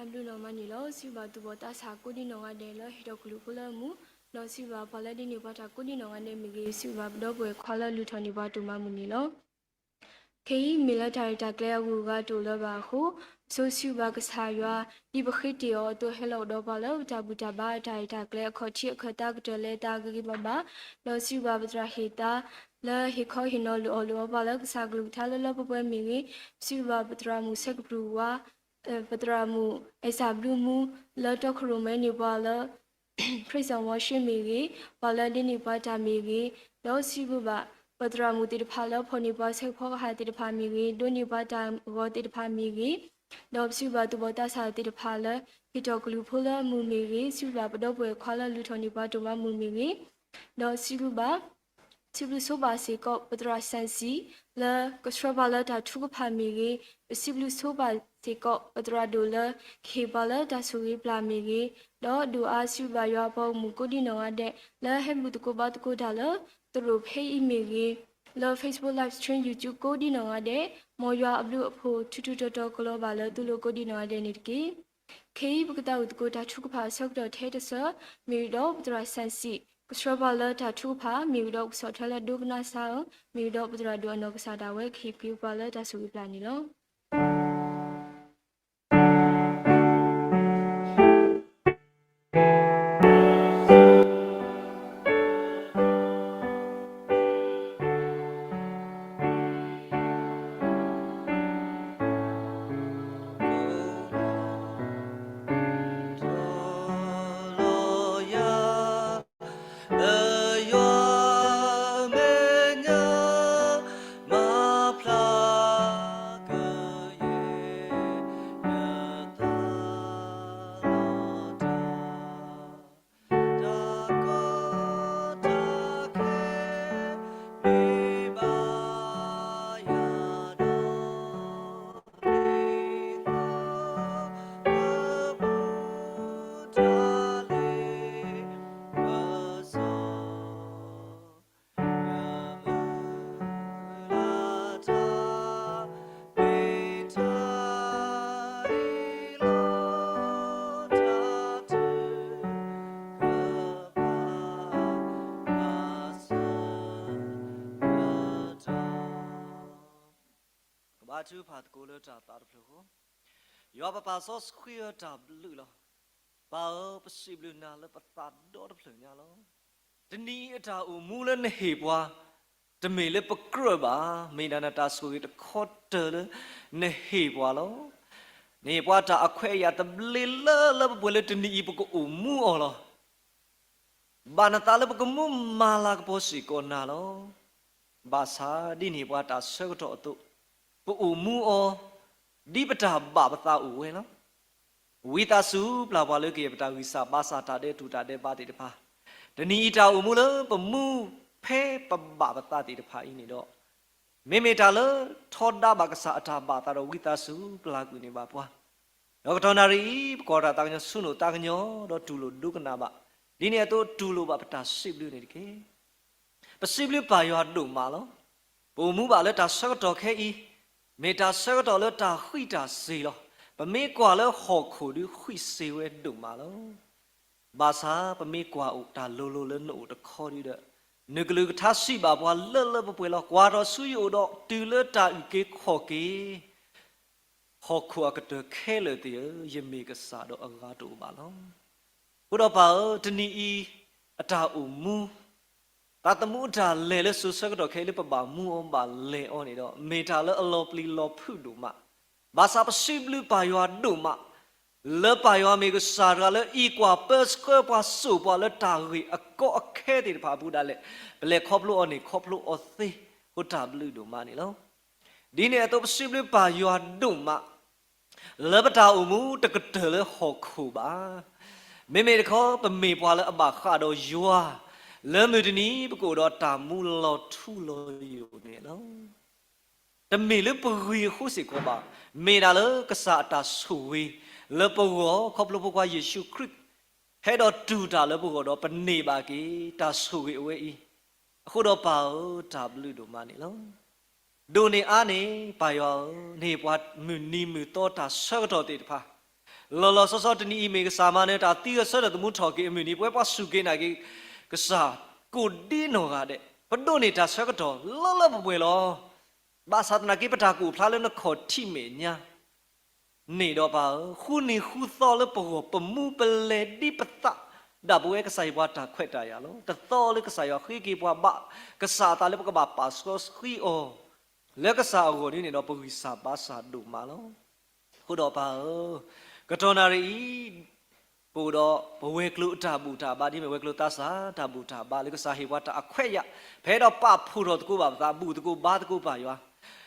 တၢ်ဘျုးနီၢ်မးန့ၣ်လီၤ. စံးဘၣ်သူၣ်ဘီၣ်သးစၢ်ကိးဒံနီၢ်ဂၤဒဲးလၢဟ့ၣ်ထီၣ်ကလုၢ်ဖိလၢအမုာ်, ဒီးစံးဘၣ်ပှၤလၢဒ်န့ၢ်ပှၤတၢ်ကိးဒံနီၢ်ဂၤဒဲးမ့ၢ်ဂ့ၤ, စံးဘၣ်ပဒီပုၢ်ဝဲၢ်ခွါလၢလုၢ်ထီၣ်န့ၢ်ပှၤတိၢ်မၤမုၢ်န့ၣ်လီၤ. ခဲအံၤမ့ၢ်လၢတၢ်ရဲၣ်တၢ်ကျဲၤအဂုၤအဂၤတအိၣ်လၢၤဘၣ်အဃိ, ပဆိစံးဘၣ်ကစၢ်ယွၤ, ဒ်ပဃ့တ့ၢ်အီၤအသိး ဟဲလီၤကဒီးပှၤလၢပတၢ်ဘူၣ်တၢ်ဘါအတၢ်ရဲၣ်တၢ်ကျဲၤအခီၣ်ထံးအခၢၣ်သးကတၢၢ်လၢတၢ်ဂ့ၤဂ့ၤဘၣ်ဘၣ်, ဒီးစံးဘၣ်ပသရၣ်ဟ့ၣ်သါ လၢဟ့ၣ်ခီဟ့ၣ်နီၤလိာ်အီၣ်လိာ်အီပှၤလၢကစၢ်ကလုၢ်ကထါလၢလၢပှဲၤပှဲၤမ့ၢ်ဂ့ၤ, စံးဘၣ်ပသရၣ်မုၣ်ဆဲကပြုၢ်ဝါ ပသရၣ်မုၣ်အဲၣ်စၢ်ဘျုးမူ လၢတီခိၣ်ရိၣ်မဲန့ၢ်ပှၤလၢ ဖရံးစၢ်ဝီၤရှ့မ့ၢ်ဂ့ၤ, ပှၤလၢဒ်န့ၢ်ပှၤတၢ်မ့ၢ်ဂ့ၤ, ဒီးစံးဘၣ် ပသရၣ်မုၣ်သ့ၣ်တဖၣ်လၢဖီၣ်န့ၢ်ပှၤဆဲးဖီကဟၣ်သ့ၣ်တဖၣ်မ့ၢ်ဂ့ၤ, ဒိးန့ၢ်ပှၤတၢ်ဂီၤသ့ၣ်တဖၣ်မ့ၢ်ဂ့ၤ, ဒီးပစံးဘၣ်သူၣ်ဘီၣ်သးစၢ်သ့ၣ်တဖၣ်လၢ ဟ့ၣ်ထီၣ်ကလုၢ်ဖိလၢအမုာ်မ့ၢ်ဂ့ၤ, စံးဘၣ်ပဒီပုၢ်ဝဲၢ်ခွါလၢလုၢ်ထီၣ်န့ၢ်ပှၤတိၢ်မၤမုၢ်မ့ၢ်ဂ့ၤ, ဒီးစံးဘျုးဘၣ် စံးဘျုးဆိဘၣ်စ့ၢ်ကီး ပသရၣ်စၣ်စံၣ် လၢကဆှၢပှၤလၢတၢ်ထုကဖၣ်မ့ၢ်ဂ့ၤ, ပစံးဘျုးဆိဘၣ်စ့ၢ်ကီး ပသရၣ်ဒိၣ်လၢကဟ့ၣ်ပှၤလၢတၢ်ဆိၣ်ဂ့ၤပျၢ်မ့ၢ်ဂ့ၤ, ဒီးဒိၣ်အါစံးဘျုးဘၣ်ယွၤအပှၤဂီၢ်မုၢ်ကိးဒံနီၢ်ဂၤဒဲး လၢဟဲဘူၣ်သကိးဘါသကိးတၢ်လၢ သရိာ်ဖဲအံၤမ့ၢ်ဂ့ၤ, လၢ Facebook Live Stream YouTube ကိးဒံနီၢ်ဂၤဒဲး, မ်ယွၤအဘျုးအဖှိၣ်ထူးထူးတီၤတီၤကလီၤဘၣ်လၢသုလိၤကိးဒံနီၢ်ဂၤဒဲးန့ၣ်တက့ၢ်. ခဲအံၤပကသးဝံၣ်သကိးတၢ်ထုကဖၣ်အဆၢကတီၢ်ထဲတဆၢ, မ့ၢ်ဝံၤဒီးပသရၣ်စၣ်စံၣ် ကဆှၢပှၤလၢတၢ်ထုကဖၣ်, မ့ၢ်ဝံၤဒီးကဆီၣ်ထွဲလၢဒိကနၣ်စ့အီၤ, မ့ၢ်ဝံၤဒီးပသရၣ်ဒိၣ်အနီၢ်ကစၢ်ဒၣ်ဝဲကဟ့ၣ်က့ၤပှၤလၢတၢ်ဆိၣ်ဂ့ၤပျၢ်န့ၣ်လီၤ. ကဘါထုကဖၣ်သကိးလၢတၢ်သးတဖျၢၣ်ဃီ, ယွၤပပၢ်စီဆှံဧၢ တၢ်ဘျုးလီၤ. ပၢ်ဧၢ, ပစံးဘျုးနၤလၢပသးဒီတဖျၢၣ်ညါလီၤ. တနံၤအံၤအတၢ်အိၣ်မူလၢနဟ့ၣ်ပှၤ, တမ့ၢ်လၢပကြၢးဘၣ်, မ့ၢ်ဒၣ်နတၢ်ဆိၣ်ဂ့ၤတခီတၢၤလၢနဟ့ၣ်ပှၤလီၤ. နဟ့ၣ်ပှၤတၢ်အခွဲးအယာ်သဘျ့လၢလၢပှဲၤပှဲၤလၢတနံၤအံၤပကအိၣ်မူအီၤလီၤ. ဘၣ်နသးလၢပကမူမၤလၤကပီၤစ့ၢ်ကီးနၤလီၤ. ဘၣ်ဆၣ်ဒ်န့ၢ်ပှၤတၢ်ဆၢကတီၢ်အသိး, ပအိၣ်မူအီၤ ဒ်ပတၢ်ဘၣ်ပသးအိၣ်ဝဲလီၤ. ဝံသးစူၤပျၢ်ပှၤလၢကယဲၢ်ပတၢ်ဂံၢ်စၢ်ဘါစၢ်တၢ်ဒဲးတူၢ်တၢ်ဒဲးဘးသ့ၣ်တဖၣ်, တနံၤအံၤတၢ်အိၣ်မူလၢပမူဖဲပဘၣ်ပသးသ့ၣ်တဖၣ်အံၤန့ၣ်ဒီး, မ့မ့ၢ်တၢ်လၢထီဒါဘၣ်ကစၢ်အတၢ်ဘၣ်သးဒီးဝံသးစူၤပျၢ်ကွံာ်န့ၢ်ဘၣ်ပှၤ, ဒီးကတီၢ်နၣ်ရံၣ်အံၤ ပကွၢ်တၢ်သးကညီၤဆူၣ်နိၣ်သးကညီၤ ဒီးတူၢ်လိာ်ဒိကနၣ်ဘၣ်, ဒ်န့ၣ်အသိးတူၢ်လိာ်ဘၣ်ပတၢ်စံးဘျုးန့ၣ်တက့ၢ်. ပစံးဘျုးပၢ်ယွၤဒိၣ်မးလီၤ. ပအိၣ်မူဘၣ်လၢတၢ်ဆၢကတီၢ်ခဲအံၤ, မ့ၢ်တၢ်ဆၢကတီၢ်လၢတၢ်ဃံးတၢ်စ့ၤလီၤ. ပမ့ၢ်ကွၢ်လၢဟီၣ်ခိၣ်ဒုးဃံးစ့ၤဝဲဒိၣ်မးလီၤ. ဘၣ်ဆၣ်ပမ့ၢ်ကွၢ်အိၣ်တၢ်လိၤလိၤလၢနအိၣ်တခီဒုဒီး, နကလုၢ်ကထါစံးဘၣ်ပှၤလၢလၢပှဲၤပှဲၤလီၤ. ကွၢ်ထီၣ်ဆူယအိၣ်ဒီးတုၤလၢတၢ်အုၣ်က့ၤခီၣ်က့ၤ ဟီၣ်ခိၣ်အကတၢၢ်ခဲလၢာ်သ့ၣ်ဧၢ, ယမ့ၢ်ကစၢ်ဒီးအဂၤတအိၣ်ဘၣ်လီၤ. အဃိဒီးပၢ်ဧၢ, တနံၤအံၤအတၢ်အိၣ်မူ, သးသမူအတၢ်လဲၤလၢစိၤဆၢကတီၢ်ခဲအံၤလၢပဘၣ်မူအီၤဘၣ်လဲၤအီၤန့ၣ်ဒီး, မ့ၢ်တၢ်လၢအလီၤပျံၤလီၤဖုးဒိၣ်မး, ဘၣ်ဆၣ်ပစံးဘျုးပၢ်ယွၤဒိၣ်မး, လၢပၢၤဆှၢပှၤစိာ်ပှၤလၢတၢ်ဂ့ၢ်အကီအခဲသ့ၣ်တဖၣ်အပူၤဒၣ်လဲာ်, ပလဲၤခီဖျိအီၤန့ၣ် ခီဖျိအီၤသ့, အဃိတၢ်ဘျုးဒိၣ်မးန့ၣ်လီၤ. ဒ်န့ၣ်အသိးပစံးဘျုးပၢ်ယွၤဒိၣ်မး, လၢပတၢ်အိၣ်မူတကတၢၢ်လၢဟီၣ်ခိၣ်ဘၣ်. မ့မ့ၢ်တခီ ပမ့ၢ်ပှၤလၢအဘၣ်ဃးဒီးယွၤ, လၢမုၢ်တနံၤပကအိၣ်ဒီးတၢ်မူလီၤထူလီၤယိာ်န့ၣ်လီၤ. တမ့ၢ်လၢပဂ့ၤအဃိစ့ၢ်ကီးဘၣ်, မ့ၢ်ဒၣ်လၢကစၢ်အတၢ်ဆိၣ်ဂ့ၤလၢပဂီၢ် ခီဖျိဖိခွါယ့ၣ်ၡူးခရံာ် ဟဲဒီးတူၢ်တၢ်လၢပဂီၢ်ဒီး ပန့ၢ်ဘၣ်က့ၤတၢ်ဆိၣ်ဂ့ၤအဝဲအံၤ, အဃိဒီးပၢ်ဧၢ, တၢ်ဘျုးဒိၣ်မးန့ၣ်လီၤ. ဒိၣ်န့ၢ်အါန့ၢ် ပၢ်ယွၤဧၢ, နဟ့ၣ်ပှၤမုၢ်နံၤမုၢ်သီတၢ်ဆၢကတီၢ်သ့ၣ်တဖၣ်, လီၤလီၤဆီဆီတနံၤအံၤ မ့ၢ်ကစၢ်မၤနၢၤတၢ်သံဂဲၤဆၢထၢၣ်သမူထီၣ်က့ၤအမုၢ်နံၤ ပဝဲပှၤစူၢ်က့ၤနာ်က့ၤကစၢ် ကိးဒံနီၢ်ဂၤဒဲး ပဒိးန့ၢ်တၢ်ဆၢကတီၢ်လၢလၢပှဲၤပှဲၤလီၤ. ဘၣ်ဆၣ်သနာ်က့ ပတၢ်ကအိၣ်ဖျါလၢနခီၣ်ထံးမဲာ်ညါ န့ၣ်ဒီးပၢ်ဧၢ, ဃုနံၤဃုသီလၢပဂီၢ် ပမူပလဲၤဒ်ပသး ဒၣ်ပဝဲကစၢ်ဟ့ၣ်ပှၤတၢ်ခွဲးတၢ်ယာ်လီၤ. တသီလၢကစၢ်ယွၤဃ့က့ၤပှၤဘၣ်ကစၢ်အသးလၢပကဘၣ်ပာ်စီဆှံအီၤ လၢကစၢ်အဂီၢ်ဒ်န့ၣ်ဒီး ပဂံၢ်စၢ်ဘါစၢ်ဒိၣ်မးလီၤ. အဃိဒီးပၢ်ဧၢ, ကတီၢ်နၣ်ရံၣ်အံၤ ပအိၣ်ဒီးပဝဲၤကျိၤအတၢ်ဘူၣ်တၢ်ဘါ ဒ်မ့ၢ်ဝဲၤကျိၤသးစၢ်တၢ်ဘူၣ်တၢ်ဘါလၢကစၢ်ဟ့ၣ်ပှၤတၢ်အခွဲးယာ် ပအဲၣ်ဒိးပာ်ဖှိၣ်ထီၣ်သကိးဘၣ်ပသး ဘူၣ်သကိးဘါသကိးပၢ်ယွၤ,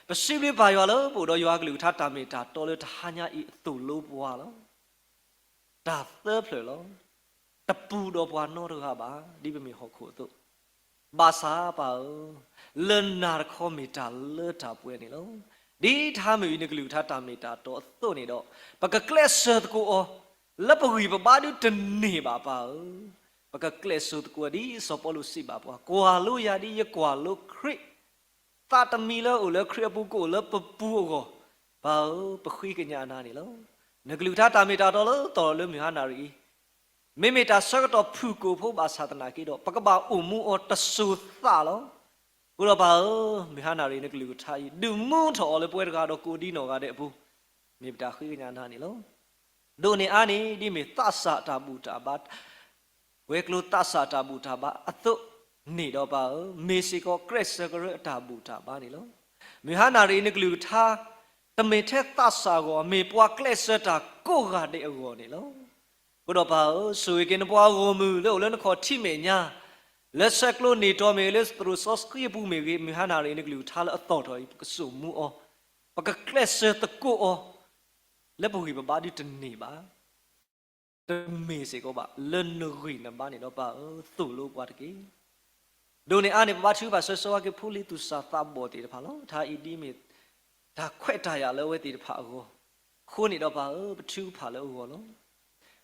ပစံးဘျုးပၢ်ယွၤလၢပအိၣ်ဒီးယွၤအကလုၢ်ကထါတၢ်မ့ၢ်တၢ်တီလၢတဟါညါအံၤအသိၣ်လိပှၤလီၤ. တၢ်သၢဖျၢၣ်လီၤ. တပူၤဒီးပှၤနီတဂၤဘၣ် ဒ်ပမ့ၢ်ဟီၣ်ခိၣ်အသိး ဘၣ်ဆၣ်ပၢ်ဧၢ, လၢနၤတခီမ့ၢ်တၢ်လၢတၢ်ပှဲၤန့ၣ်လီၤ. ဒ်တၢ်မုၢ်အံၤနကလုၢ်ကထါတၢ်မ့ၢ်တၢ်တီအသိးန့ၣ်ဒီး ပကကျဲးစၢးသကိးအီၤ လၢပဂံၢ်ပဘါဒုတန့ၢ်ဘၣ်ပၢ်ဧၢ, ပကကျဲးစၢးသကိးအီၤဒ်စီၤပီလူးစံးဘၣ်ပှၤ ကွၢ်လိယၤဒ်ယကွၢ်လိခရံာ် သးတမံၤလၢအိၣ်လၢခရံာ်အပူၤကအိၣ်လၢပပူၤအဂီၢ်, ပၢ်ဧၢ, ပဃ့ကညးနၤန့ၣ်လီၤ. နကလုၢ်ကထါတၢ်မ့ၢ်တၢ်တီလၢတီၢ်လီၤလၢမုၢ်ဟါနၣ်ရံၣ်အံၤ မ့မ့ၢ်တၢ်ဆၢကတီၢ်ဖုၣ်ကိာ်ဖိဘၣ်ဆၣ်သနာ်က့ဒီး ပကဘၣ်အိၣ်မူအီၤတစိၤသးလီၤ. အဃိဒီးပၢ်ဧၢ, မုၢ်ဟါနၣ်ရံၣ်နကလုၢ်ကထါအံၤ ဒုးမူထီၣ်အီၤလၢပဝဲတဂၤဒီးကိးဒံနီၢ်ဂၤဒဲးအပူၤ, မ့ၢ်ပတၢ်ဃ့ကညးနၤန့ၣ်လီၤ. ဒိးန့ၢ်အါန့ၣ် ဒ်မ့ၢ်သးစၢ်တၢ်ဘူၣ်တၢ်ဘါ ဝဲၤကျိၤသးစၢ်တၢ်ဘူၣ်တၢ်ဘါအသိးန့ၣ်ဒီးပၢ်ဧၢ, မ့ၢ်စ့ၢ်ကီးကြဲးစၢးကရၢအတၢ်ဘူၣ်တၢ်ဘါန့ၣ်လီၤ. မုၢ်ဟါနၣ်ရံၣ်နကလုၢ်ကထါ တမ့ၢ်ထဲသးစၢ်အဂီၢ်, မ့ၢ်ပှၤကျဲးစၢးတၢ်ကိးဂၤဒဲးအဂီၢ်န့ၣ်လီၤ. အဃိဒီးပၢ်ဧၢ, ဆိၣ်ဂ့ၤက့ၤနပှၤဂီၢ်မုၢ်လၢအိၣ်လၢနခီၣ်ထံးမဲာ်ညါ, လၢဆဲးကျိးနံၣ်တီၤမ့ၢ်ဂ့ၤ, လၢသရိာ်စီဆှံအပူၤမ့ၢ်ဂ့ၤ, မုၢ်ဟါနၣ်ရံၣ်နကလုၢ်ကထါလၢအသီၣ်ထီၣ်အံၤ ပကစိာ်မူအီၤ, ပကကျဲးစၢးသကိးအီၤ လၢပဂံၢ်ပဘါဒုတန့ၢ်ဘၣ် တမ့ၢ်စ့ၢ်ကီးဘၣ် လၢနဂံၢ်နဘါန့ၣ်ဒီးပၢ်ဧၢ, သိၣ်လိပှၤတက့ၢ်. ဒိးန့ၢ်အါန့ၣ် ပဘါထုကဖၣ်ဆၢဂ့ၤဆၢဝါက့ၤဖိလံၤသူၣ်စၢ်သးဘီၣ်သ့ၣ်တဖၣ်လီၤ. တၢ်အံၤဒ်မ့ၢ်တၢ်ခွဲးတၢ်ယာ်လၢအဝဲသ့ၣ်တဖၣ်အဂီၢ်, အဃိန့ၣ်ဒီးပၢ်ဧၢ, ပထုကဖၣ်လၢအဂီၢ်လီၤ.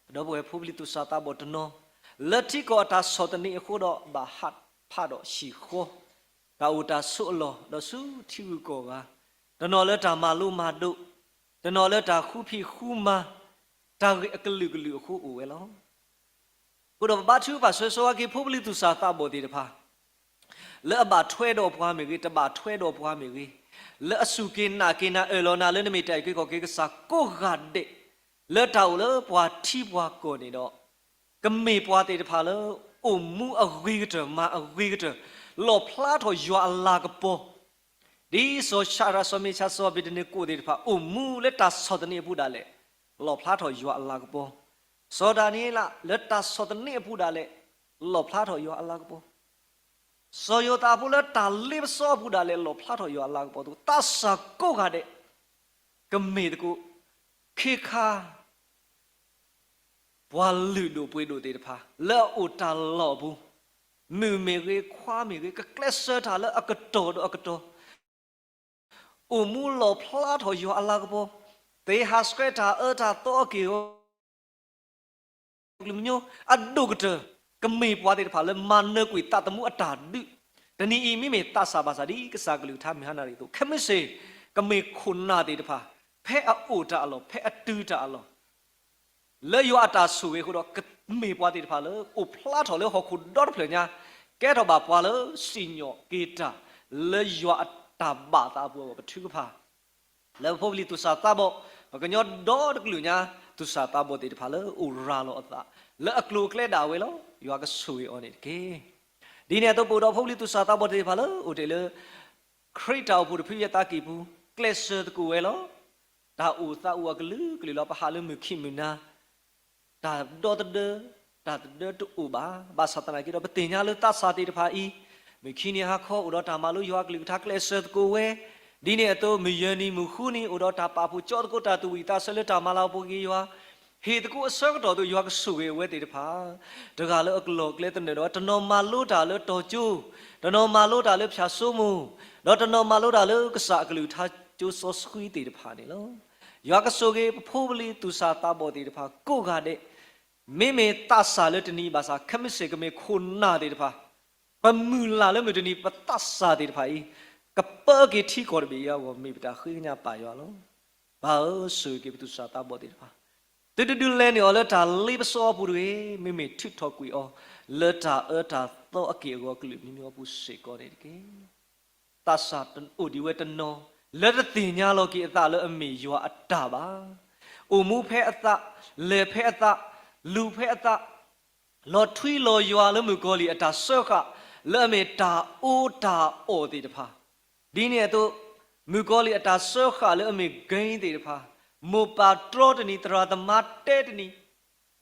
ပဒီပုၢ်ဝဲၢ်ဖိပလံၤသူၣ်စၢ်သးဘီၣ်တနီၤ, လၢထံကီၢ်အတၢ်ဆီၣ်သနံးအဃိဒီး ဘၣ်ဟးဖးဒီးဟံၣ်ဃီ, တၢ်အိၣ်တၢ်ဆိးအလီၢ် ဒီးဆူထံဂုၤကီၢ်ဂၤ, တနီၤလၢတၢ်မၤလိမၤဒိး, တနီၤလၢတၢ်ဃူဖံးဃူမၤ, တၢ်ဂ့ၢ်အကလုာ်ကလုာ်အဃိအိၣ်ဝဲလီၤ. အဃိဒီးပဘါထုကဖၣ်ဆၢဂ့ၤဆၢဝါက့ၤဖိပလံၤသူၣ်စၢ်သးဘီၣ်သ့ၣ်တဖၣ် လၢအဘၣ်ထွဲဒီးပှၤမ့ၢ်ဂ့ၤ, တဘၣ်ထွဲဒီးပှၤမ့ၢ်ဂ့ၤ, လၢအစူၢ်က့ၤနာ်က့ၤနၤ အၢၣ်လီၤနၤလၢနမ့ၢ်တၢ်အုၣ်က့ၤခီၣ်က့ၤကစၢ်ကိးဂၤဒဲး, လၢတၢ်အိၣ်လၢပှၤထံပှၤကီၢ်န့ၣ်ဒီး, ကမ့ၢ်ပှၤသ့ၣ်တဖၣ်လၢ အိၣ်မူအဂ့ၤကတၢၢ် မၤအဂ့ၤကတၢၢ်, လီၣ်ဖျါထီၣ်ယွၤအလၤကပီၤ, ဒ်စီၤၡဒြး စီၤမ့ၤၡး စီၤအဘ့းနကိၣ်သ့ၣ်တဖၣ် အိၣ်မူလၢတၢ်ဆီၣ်သနံးအပူၤဒၣ်လဲာ်, လီၣ်ဖျါထီၣ်ယွၤအလၤကပီၤ, စီၤဒၤနံးယ့လး လၢတၢ်ဆီၣ်သနံးအပူၤဒၣ်လဲာ်, လီၣ်ဖျါထီၣ်ယွၤအလၤကပီၤ, စီၤယိၤသးဖိလၢတၢ်လ့ပစီအပူၤဒၣ်လဲာ် လီၣ်ဖျါထီၣ်ယွၤအလၤကပီၤအသိး သးစၢ်ကိးဂၤဒဲး ကမ့ၢ်သကိး ခ့ခါ ပှၤလုၢ်ဒိၣ်ပှ့ၤဒိၣ်သ့ၣ်တဖၣ် လၢအအိၣ်တၢ်လီၢ်အပူၤ, မုၣ်မ့ၢ်ဂ့ၤ ခွါမ့ၢ်ဂ့ၤ ကကျဲးစၢးတၢ်လၢအကတီၢ်ဒီးအကတီၢ်, အိၣ်မူလီၣ်ဖျါထီၣ်ယွၤအလၤကပီၤ, သ့ဟးဆှဲးတၢ်အၢတၢ်သီအက့ၢ်အဂီၤ ကလုာ်ကညီအဒိၣ်ကတၢၢ်, ကမ့ၢ်ပှၤသ့ၣ်တဖၣ်လၢမၤနၢၤကွံာ်သးသမူအတၢ်ဒုး, တနံၤအံၤမ့မ့ၢ်သးစၢ်ဘၣ်ဆၣ် ဒ်ကစၢ်ကလုၢ်ကထါမုၢ်ဟါနၣ်ရံၣ်အသိး ခဲမုၢ်ဆ့ၣ် ကမ့ၢ်ခိၣ်နၢ်သ့ၣ်တဖၣ် ဖဲအအိၣ်တၢ်အလီၢ် ဖဲအတုၤတၢ်အလီၢ် လၢယွၤအတၢ်ဆိၣ်ဂ့ၤအဃိဒီး ကမ့ၢ်ပှၤသ့ၣ်တဖၣ်လၢ အိၣ်ဖျါထီၣ်လၢဟီၣ်ခိၣ်ဒီတဖျၢၣ်ညါ, ကဲထီၣ်ဘၣ်ပှၤလၢစံၣ်ညီၣ်က့ၤတၢ် လၢယွၤအတၢ်ဘၣ်သးအပူၤအဂီၢ် ပထုကဖၣ် လၢပဖိပလံၤသူၣ်စၢ်သးဘီၣ် ပကညီဒီတကလုာ်ညါ သူၣ်စၢ်သးဘီၣ်သ့ၣ်တဖၣ်လၢအိၣ်ရၤလီၤအသး လၢအကျိၤအကျဲဒၣ်ဝဲလီၤ. ယွၤကဆိၣ်ဂ့ၤအီၤန့ၣ်တက့ၢ်. ဒ်န့ၣ်အသိး ပအိၣ်ဒီးဖိပလံၤသူၣ်စၢ်သးဘီၣ်သ့ၣ်တဖၣ်လၢအိၣ်တ့ၢ်လၢ ခရံာ်တၢ်အိၣ်ဖှိၣ်တဖုအသးကံၢ်ပူၤ ကျဲးစၢးသကိးဝဲလီၤ. တၢ်အိၣ်သးအိၣ်အကလုာ်ကလုာ်လီၤ. ပဟးလၢမုၢ်ခံမုၢ်နၤ တၢ်ဒီသဒၢ တၢ်သဒၢတအိၣ်ဘၣ်. ဘၣ်ဆၣ်သနာ်က့ဒီး ပသ့ၣ်ညါလၢသးစၢ်သ့ၣ်တဖၣ်အံၤ မုၢ်ခံနံၤဟါခီ အိၣ်ဒီးတၢ်မၤလိယွၤအကလုၢ်ကထါကျဲးစၢးသကိးဝဲ, ဒ်န့ၣ်အသိး မုၢ်ယဲၢ်နံၤမုၢ်ဃုနံၤ အိၣ်ဒီးတၢ်ပာ်ဖှိၣ်ကၠီသကိးတၢ်သူၣ်ဝံၣ်သးဆၢလၢတၢ်မၤလၤကပီၤက့ၤယွၤ, ဟ့ၣ်သကိးအဆၢကတီၢ်အသိး ယွၤကဆိၣ်ဂ့ၤအဝဲသ့ၣ်တဖၣ် တဂၤလၢအကလီၢ်ကျဲသနၢၣ်ဒီး တနီၤမၤလိတၢ်လၢတီၤကၠိ, တနီၤမၤလိတၢ်လၢဖၠၣ်စိမိၤ, ဒီးတနီၤမၤလိတၢ်လၢကစၢ်အကလုၢ်ကထါကၠိစီဆှံသ့ၣ်တဖၣ်န့ၣ်လီၤ. ယွၤကဆိၣ်ဂ့ၤပဖိပလံၤသူၣ်စၢ်သးဘီၣ်သ့ၣ်တဖၣ်ကိးဂၤဒဲး, မ့မ့ၢ်သးစၢ်လၢတနံၤဘၣ်ဆၣ် ခဲမုၢ်ဆ့ၣ်ကမ့ၢ်ခိၣ်နၢ်သ့ၣ်တဖၣ်, ပမုၢ်လၢ်လၢမုၢ်တနံၤ ပသးစၢ်သ့ၣ်တဖၣ်အံၤ ကပၢက့ၤထံကီၢ်တဘ့ၣ်အံၤအဂီၢ် မ့ၢ်ပတၢ်ဃ့ကညးပၢ်ယွၤလီၤ. ပၢ်ဧၢ, ဆိၣ်ဂ့ၤက့ၤပသူၣ်စၢ်သးဘီၣ်သ့ၣ်တဖၣ်, သုတဒုးလဲၤနုာ်အီၤလၢတၢ်လ့ပစီအပူၤတဂ့ၤ, မ့မ့ၢ်ထုးထီၣ်ကွံာ်အီၤ လၢတၢ်အၢတၢ်သီအက့ၢ်အဂီၤအကလုာ်မံမံအပူၤစ့ၢ်ကီးန့ၣ်တက့ၢ်. သးစၢ်တအိၣ်ဒံးဝဲတနီၤ လၢတသ့ၣ်ညါလီၤက့ၤအသးလၢအမ့ၢ်ယွၤအတၢ်ဘၣ်. အိၣ်မူဖဲအသး, လဲၤဖဲအသး, လူၤဖဲအသး, လီၤထွံလီၤယွၤလၢမုၣ်ကီၤလံၢ်အတၢ်စၢဃာ် လၢအမ့ၢ်တၢ်အီတၢ်အီသ့ၣ်တဖၣ်, ဒ်န့ၣ်အသိး မုၣ်ကီၤလံၢ်အတၢ်စၢဃာ်လၢအမ့ၢ် game သ့ၣ်တဖၣ်, မိၢ်ပၢ်တြီတနံၤ သရၣ်သမါတဲတနံၤ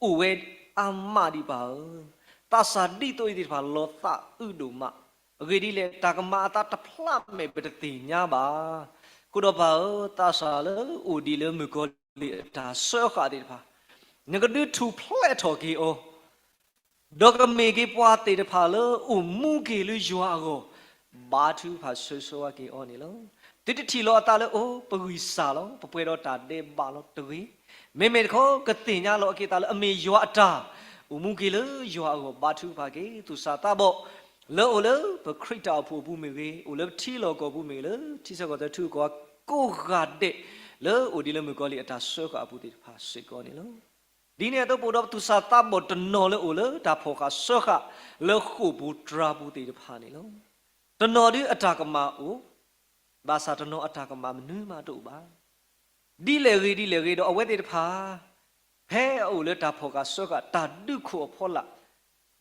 အိၣ်ဝဲအါမးဒံးပၢ်ဧၢ. သးစၢ်ဒ်သိးအံၤသ့ၣ်တဖၣ် လီၤသးအုးဒိၣ်မး. အဂ့ၢ်ဒ်လဲၣ်, တၢ်ကမၤအသးတဖျးမဲာ် ပတသ့ၣ်ညါဘၣ်. အဃိဒီးပၢ်ဧၢ, သးစၢ်လၢအိၣ်ဒံးလၢမုၣ်ကီၤလံၢ်အတၢ်စၢဃာ်သ့ၣ်တဖၣ်, နကဒုးထူၣ်ဖျဲးထီၣ်က့ၤအီၤ ဒီးကမ့ၢ်က့ၤပှၤသ့ၣ်တဖၣ်လၢအိၣ်မူက့ၤလၢယွၤအဂီၢ်, ဘါထုကဖၣ်ဆၢဂ့ၤဆၢဝါက့ၤအီၤန့ၣ်လီၤ. သုတထံၣ်လီၤအသးလၢအိၣ်ပဂံၢ်စၢ်လီၤ, ပပှဲၤဒီးတၢ်ဒဲးဘးလီၤတဂ့ၤ. မ့မ့ၢ်တခီ ကသ့ၣ်ညါလီၤအက့ၤအသးလၢအမ့ၢ်ယွၤအတၢ်, အိၣ်မူက့ၤလၢယွၤအဂီၢ် ဘါထုကဖၣ်က့ၤ သူၣ်စၢ်သးဘီၣ်, လၢအိၣ်လၢပခရံာ်တၢ်အိၣ်ဖှိၣ်အပူၤမ့ၢ်ဂ့ၤ, အိၣ်လၢပထံလီၢ်ကီၢ်ပူၤမ့ၢ်ဂ့ၤ, လၢထံဆၢကီၢ်ဆၢ ထံဂုၤကီၢ်ဂၤကိးဂၤဒဲး လၢအိၣ်ဒံးလၢမုၣ်ကီၤလံၢ်အတၢ်စၢဃာ်အပူၤသ့ၣ်တဖၣ်စ့ၢ်ကီးန့ၣ်လီၤ. ဒ်န့ၣ်အသိး ပအိၣ်ဒီးပသူၣ်စၢ်သးဘီၣ်တနီၤလၢအိၣ်လၢတၢ်ဖီၣ်ဃာ်စၢဃာ် လၢဃိာ်ပူၤတြၤပူၤသ့ၣ်တဖၣ်န့ၣ်လီၤ. တနီၤဒုးအတၢ်ကမၣ်အိၣ်, ဘၣ်ဆၣ်တနီၤအတၢ်ကမၣ်မနုၤမးတအိၣ်ဘၣ်. ဒ်လဲၣ်ဂ့ၤဒ်လဲၣ်ဂ့ၤဒီး အဝဲသ့ၣ်တဖၣ် ဖဲအအိၣ်လၢတၢ်ဖီၣ်ဃာ်စၢဃာ် တၢ်ဒုးခိၣ်အဖီလာ်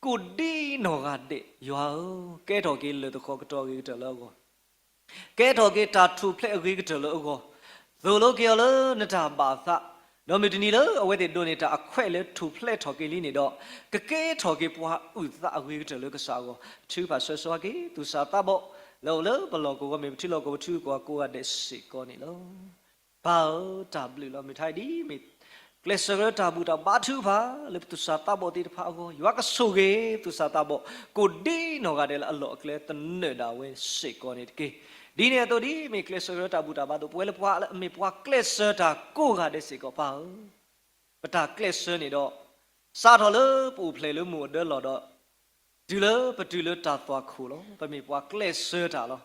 ကိးဒံနီၢ်ဂၤဒဲး, ယွၤဧၢ, ကဲထီၣ်က့ၤလၢၢ်သဃီၤကတီၢ်အဂ့ၤကတၢၢ်လၢအဂီၢ်, ကဲထီၣ်က့ၤတၢ်ထူၣ်ဖျဲးအဂ့ၤကတၢၢ်လၢအဂီၢ်, သိၣ်လိက့ၤအီၤလၢနတၢ်ဘၣ်သး, ဒီးမုၢ်တနံၤလၢအဝဲသ့ၣ်ဒိးန့ၢ်တၢ်အခွဲးလၢထူၣ်ဖျဲးထီၣ်က့ၤလံန့ၣ်ဒီး, ကကဲထီၣ်က့ၤပှၤအုၣ်သးအဂ့ၤကတၢၢ်လၢကစၢ်အဂီၢ်, ထုကဖၣ်ဆၢဂ့ၤဆၢဝါက့ၤ သူၣ်စၢ်သးဘီၣ် လၢအိၣ်လၢပလီၢ်ကဝီၤမ့ၢ်ပထံလီၢ်ကီၢ်ပထံဂုၤကီၢ်ဂၤကိးဂၤဒဲးစ့ၢ်ကီးန့ၣ်လီၤ. ပၢ်ဧၢ, တၢ်ဘျုးလီၤ. မုၢ်ထါအံၤဒ်အမ့ၢ် ကျဲးစၢးကရၢတၢ်ဘူၣ်တၢ်ဘါထုကဖၣ် လၢပသူၣ်စၢ်သးဘီၣ်သ့ၣ်တဖၣ်အဂီၢ်, ယွၤကဆိၣ်ဂ့ၤသူၣ်စၢ်သးဘီၣ် ကိးဒံနီၢ်ဂၤဒဲးလၢအလီၢ်အကျဲသနၢၣ်ဒၣ်ဝဲစ့ၢ်ကီးန့ၣ်တက့ၢ်. ဒ်န့ၣ်အသိး ဒ်အမ့ၢ်ကျဲးစၢးကရၢတၢ်ဘူၣ်တၢ်ဘါအသိး ပဝဲလၢပှၤလၢအမ့ၢ်ပှၤကျဲးစၢးတၢ်ကိးဂၤဒဲးစ့ၢ်ကီး ပၢ်ဧၢ, ပတၢ်ကျဲးစၢးန့ၣ်ဒီး စးထီၣ်လၢပအိၣ်ဖျဲၣ်လၢမုၢ်အဒၢလီၢ်ဒီး တုၤလၢပတုၤလၢတၢ်သွၣ်ခိၣ်လီၤ. ပမ့ၢ်ပှၤကျဲးစၢးတၢ်လီၤ.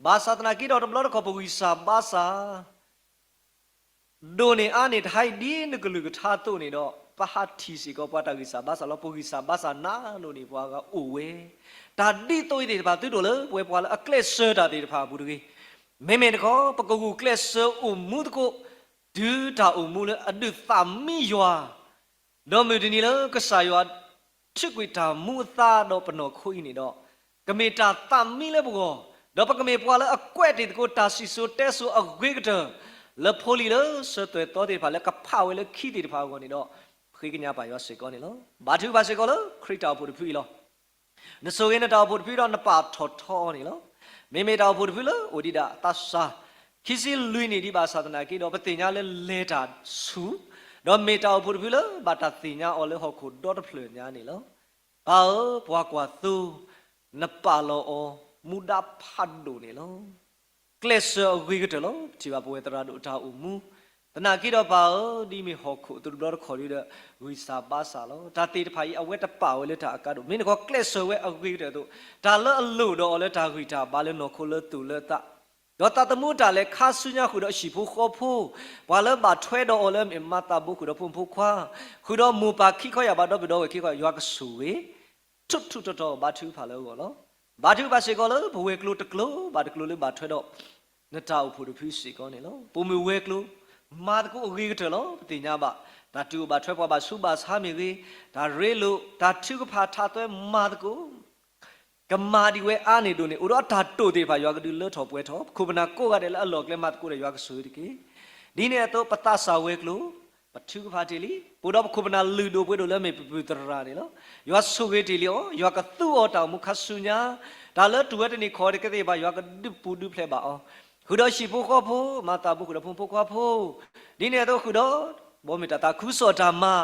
ဘၣ်ဆၣ်သနာ်က့ဒီး တဘျီတခီၣ်ပဂံၢ်စၢ်ဘါစၢ် ဒိးန့ၢ်အါန့ၢ်တဟါအံၤ ဒ်နကလုၢ်ကထါအသိးန့ၣ်ဒီး ပဟးထံၣ်စ့ၢ်ကီးပှၤတၢ်ဂံၢ်စၢ်ဘါစၢ်လီၤ. ပဂံၢ်စၢ်ဘါစၢ်နၤဒိၣ်န့ၢ်ပှၤဂၤအိၣ်ဝဲ. တၢ်ဒ်သိးအံၤသ့ၣ်တဖၣ် သုဒိၣ်လၢပဝဲပှၤလၢအကျဲးစၢးတၢ်သ့ၣ်တဖၣ်အပူၤတဂ့ၤ. မ့မ့ၢ်တခီ ပကဂုာ်ကျဲးစၢးအိၣ်မူသကိး တုၤတၢ်အိၣ်မူလၢအဒုးသးမံယွၤ ဒီးမုၢ်တနံၤလၢကစၢ်ယွၤ ထုးကွံာ်တၢ်မူအသါဒီးပနီၢ်ခိအံၤန့ၣ်ဒီး, ကမ့ၢ်တၢ်သးမံလၢပဂီၢ်, ဒီးပကမ့ၢ်ပှၤလၢအကွဲးတ့ၢ်သကိးတၢ်စံၣ်စိၤတဲစိၤအဂ့ၤကတၢၢ်, လၢဖိလံၤလၢဆၢသွဲၣ်သီသ့ၣ်တဖၣ် လၢကဖးဝဲလၢခံသ့ၣ်တဖၣ်အဂီၢ်န့ၣ်ဒီး, ဃ့ကညးပၢ်ယွၤစ့ၢ်ကီးန့ၣ်လီၤ. ဘါထုကဖၣ်စ့ၢ်ကီးလၢခရံာ်တၢ်အိၣ်ဖှိၣ်တဖုအံၤလီၤ. နဆိၣ်ဂ့ၤနတၢ်အိၣ်ဖှိၣ်တဖုဒီးနပာ်ထီၣ်ထီအီၤန့ၣ်လီၤ. မ့မ့ၢ်တၢ်အိၣ်ဖှိၣ်တဖုလၢအိၣ်ဒံးဒၣ်သးစၢ် ခံဆံလွံၢ်နံၣ်ဒံးဘၣ်ဆၣ်သနာ်က့ဒီး ပသ့ၣ်ညါလၢလဲၤတၢ်ဆူၣ်, ဒီးမ့ၢ်တၢ်အိၣ်ဖှိၣ်တဖုလၢဘၣ်တၢ်သ့ၣ်ညါအီၤလၢဟီၣ်ခိၣ်ဒီတဖျၢၣ်ညါန့ၣ်လီၤ. ပၢ်ဧၢ, ပှၤကွၢ်သိ, နပာ်လီၤအီၤ မူဒါဖးဒိၣ်န့ၣ်လီၤ. ကျဲးစၢးအဂ့ၤကတၢၢ်လီၤ. ပထံၣ်ဘၣ်ပဝဲသရၣ်ဒိၣ်တၢ်အိၣ်မူ, သနာ်က့ဒီးပၢ်ဧၢ, ဒ်မ့ၢ်ဟီၣ်ခိၣ်အသိးတဘျီတခီၣ်ဒီး ဂံၢ်စၢ်ဘါစၢ်လီၤ. တၢ်သ့ၣ်တဖၣ်အံၤ အဝဲတပာ်ဝဲလၢတၢ်အကါဒိၣ်, မ့ၢ်တခီကျဲးစၢးဝဲအဂ့ၤကတၢၢ်အသိး, တၢ်လၢအလိၣ်ဒီးအီၤလၢတၢ်ဂံၢ်တၢ်ဘါလၢနီၢ်ခိလၢသူၣ်လၢသး ဒီးသးသမူတၢ်လဲၤခါဆူညါဃုာ်ဒီးဟံၣ်ဖိဃီဖိ, ပှၤလၢဘၣ်ထွဲဒီးအီၤလၢအမ့ၢ်မၤသးဘိဃုာ်ဒီးဖိမုၣ်ဖိခွါ, ဃုာ်ဒီးမိၢ်ပၢ်ခံခီယၢ်ဘးဒီးပဒီပုၢ်ဝဲၢ်ခံခီ, ယွၤကဆိၣ်ဂ့ၤ, ထူးထူးတီၤတီၤဘါထုကဖၣ်လၢအဂီၢ်လီၤ. ဘါထုကဖၣ်စ့ၢ်ကီးလၢပဝဲၤကျိၤတကျိၤဘၣ်တကျိၤလၢဘၣ်ထွဲဒီး နတၢ်အိၣ်ဖှိၣ်တဖုစ့ၢ်ကီးန့ၣ်လီၤ. ပမ့ၢ်ဝဲၤကျိၤ မၤသကိးအဂ့ၤကတၢၢ်လီၤ. ပသ့ၣ်ညါဘၣ် တၢ်တုၤအိၣ်ဘၣ်ထွဲပှၤဘၣ်ဆူးဘၣ်ဆါမ့ၢ်ဂ့ၤ, တၢ်ရ့လိာ်, တၢ်ထုကဖၣ်ထးသွဲမၤသကိး ကမၤဒံးဝဲအါန့ၢ်ဒိၣ်န့ၢ် အိၣ်ဒီးတၢ်တိာ်သ့ၣ်တဖၣ် ယွၤကဒုးလၢထီၣ်ပှဲၤထီၣ်, ပခိၣ်ပနၢ်ကိးဂၤဒဲးလၢအလီၢ်ကျဲမၤသကိးဒီး ယွၤကဆိၣ်ဂ့ၤတက့ၢ်. ဒ်န့ၣ်အသိး ပသးစၢ်ဝဲၤကျိၤ ပထုကဖၣ်တ့ၢ်လံ, ပအိၣ်ဒီးပခိၣ်ပနၢ်လုၢ်ဒိၣ်ပှ့ၤဒိၣ်လၢအမ့ၢ်ပပုၢ်သရၣ်န့ၣ်လီၤ. ယွၤဆိၣ်ဂ့ၤတ့ၢ်လံအီၤ, ယွၤကသူအီၤတၢ်အိၣ်မူခါဆူညါ, တၢ်လၢတုၤဝဲတနံၤခီတကသ့ၣ်တဖၣ် ယွၤကဒုးပူၤဒုးဖျဲးဘၣ်အီၤ, ဃုာ်ဒီးဟံၣ်ဖိဃီဖိ, မၤသးဘိဃုာ်ဒီးဖိမုၣ်ဖိခွါဖိ, ဒ်န့ၣ်အသိးဃုာ်ဒီး ဘီမုၢ်တၢ်သးခုကစီၣ်တၢ်မၤ,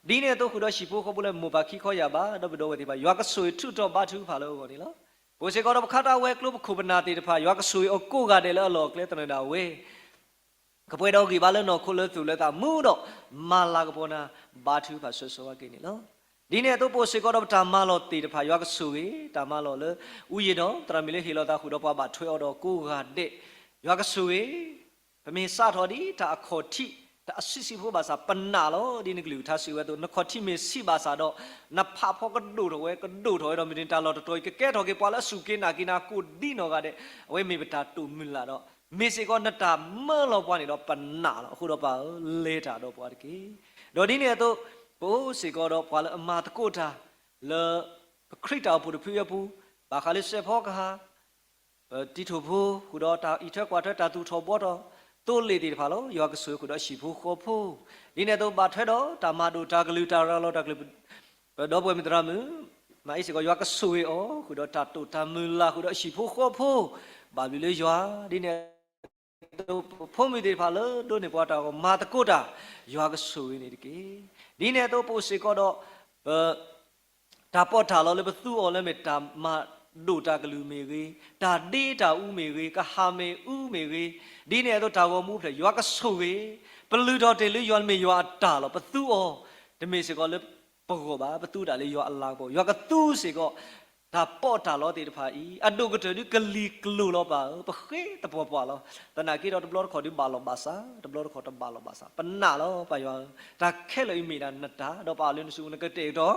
ဒ်န့ၣ်အသိးဃုာ်ဒီးဟံၣ်ဖိဃီဖိလၢမိၢ်ပၢ်ခံခီယၢ်ဘး ဒီးပဒီပုၢ်ဝဲၢ်သ့ၣ်တဖၣ် ယွၤကဆိၣ်ဂ့ၤထုးထီၣ်ဘါထုကဖၣ်လၢအဂီၢ်န့ၣ်လီၤ. ပအိၣ်စ့ၢ်ကီးဒီးပခါတၢ်ဝဲၤကျိၤပခိၣ်ပနၢ်သ့ၣ်တဖၣ် ယွၤကဆိၣ်ဂ့ၤအီၤကိးဂၤဒဲးလၢအလီၢ်အကျဲသနၢၣ်ဒၣ်ဝဲ ကပှဲၤဒီးဂံၢ်ဘါလၢနီၢ်ခိလၢသူၣ်လၢသးမူဒီး မၤလၤကပီၤနၤ ဘါထုကဖၣ်ဆၢဂ့ၤဆၢဝါက့ၤန့ၣ်လီၤ. ဒ်န့ၣ်အသိးပအိၣ်စ့ၢ်ကီးဒီးပတၢ်မၤလီၤသ့ၣ်တဖၣ် ယွၤကဆိၣ်ဂ့ၤ, တၢ်မၤလီၤလၢ ဦးရေတော် သရၣ်မုၣ်လၢဟ့ၣ်လီၤသးဃုာ်ဒီးပှၤဘၣ်ထွဲအီၤဒီးကိးဂၤဒဲး, ယွၤကဆိၣ်ဂ့ၤ, ပမ့ၢ်စးထီၣ်ဒ်တၢ်အခီၣ်ထံး အဆံးဆံးဖိဘၣ်ဆၣ် ပနာ်လီၤ. ဒ်နကလုၢ်ကထါစံးဝဲအသိး နခီၣ်ထံးမ့ၢ်ဆံးဘၣ်ဆၣ်ဒီး နဖးဖီကဒိၣ်ထီၣ်ဝဲ ကဒိၣ်ထီၣ်ဝဲဒီး မုၢ်တနံၤတၢ်လီၢ်တတီၤအံၤ ကကဲထီၣ်က့ၤပှၤလၢအစူၢ်က့ၤနာ်က့ၤနၤ ကိးဒ်နီၢ်ဂၤဒဲး, အဝဲမ့ၢ်ပတၢ်တိာ်မုၢ်လၢ်ဒီး မ့ၢ်စ့ၢ်ကီးနတၢ်မၢလီၤပှၤန့ၣ်ဒီးပနာ်လီၤ. အဃိဒီးပၢ်ဧၢ လဲၤတၢ်ဒီးပှၤတက့ၢ်. ဒီးဒ်န့ၣ်အသိး ပအိၣ်စ့ၢ်ကီးဒီးပှၤလၢအမၤသကိးတၢ် လၢပခရံာ်တၢ်အိၣ်ဖှိၣ်တဖုအပူၤ, ဘၣ်ဃးလၢစဲးဖီကဟၣ် ပတံၤထိၣ်ဖိ ဃုာ်ဒီးတၢ်အံးထွဲကွၢ်ထွဲ တၢ်သူၣ်ထီၣ်ဘှီထီၣ် သိလ့ၣ်သ့ၣ်တဖၣ်လီၤ. ယွၤကဆိၣ်ဂ့ၤဃုာ်ဒီးအဟံၣ်ဖိဃီဖိ, ဒ်န့ၣ်အသိးဘၣ်ထွဲဒီးတၢ်မၤဒိၣ်တၢ်ကလုၢ် တၢ်ရၤလီၤတၢ်ကလုၢ်, ပဒီပုၢ်ဝဲၢ်မုၣ်သရၣ်မုၣ် မၤအ့ၣ်စ့ၢ်ကီး ယွၤကဆိၣ်ဂ့ၤအီၤ ဃုာ်ဒီးတၢ်တိာ်တၢ်မုၢ်လၢ် ဃုာ်ဒီးအဟံၣ်ဖိဃီဖိ, ဘၣ်ဘျုးလၢယွၤ, ဒ်န့ၣ်အသိး ပဖိမုၣ်သ့ၣ်တဖၣ်လၢဒိးန့ၢ်ပှၤတၢ်ဂီၤ မၤသကိးတၢ် ယွၤကဆိၣ်ဂ့ၤန့ၣ်တက့ၢ်. ဒ်န့ၣ်အသိး ပအိၣ်စ့ၢ်ကီးဒီး ပ တၢ်ပီးတၢ်လီလၢပသူအီၤလၢမ့ၢ်တၢ်မၤဒိၣ်တၢ်ကလုၢ်မ့ၢ်ဂ့ၤ, တၢ်ဒ့တၢ်အူမ့ၢ်ဂ့ၤ, ကဟၣ်မ့ၣ်အူမ့ၢ်ဂ့ၤ, ဒ်န့ၣ်အသိးတၢ်ဂီၤမူဖျဲၣ် ယွၤကဆိၣ်ဂ့ၤ, ပလုၢ်ထီၣ်တ့ၢ်လၢယွၤမ့ၢ်ယွၤအတၢ်လီၤ. ပသူအီၤ တမ့ၢ်စ့ၢ်ကီးလၢပဂီၢ်ဘၣ်, ပသူတၢ်လၢယွၤအလၤကပီၤ, ယွၤကသူစ့ၢ်ကီး တၢ်ပီးတၢ်လီသ့ၣ်တဖၣ်အံၤ အဒိၣ်ကတၢၢ်ဒုးကလံၤကျိၤလီၤပၢ်ဧၢ, ပဃ့တပှၢ်ပှၢ်လီၤ. သနာ်က့ဒီးတဘျီတခီၣ်ဒုးဘၣ်လီၤဘၣ်စး, တဘျီတခီၣ်တဘၣ်လီၤဘၣ်စး, ပနာ်လီၤပၢ်ယွၤဧၢ, တၢ်ခဲလၢာ်အံၤမ့ၢ်ဒၣ်နတၢ်, ဒီးပအၢၣ်လၢနစုပူၤ နကတဲာ်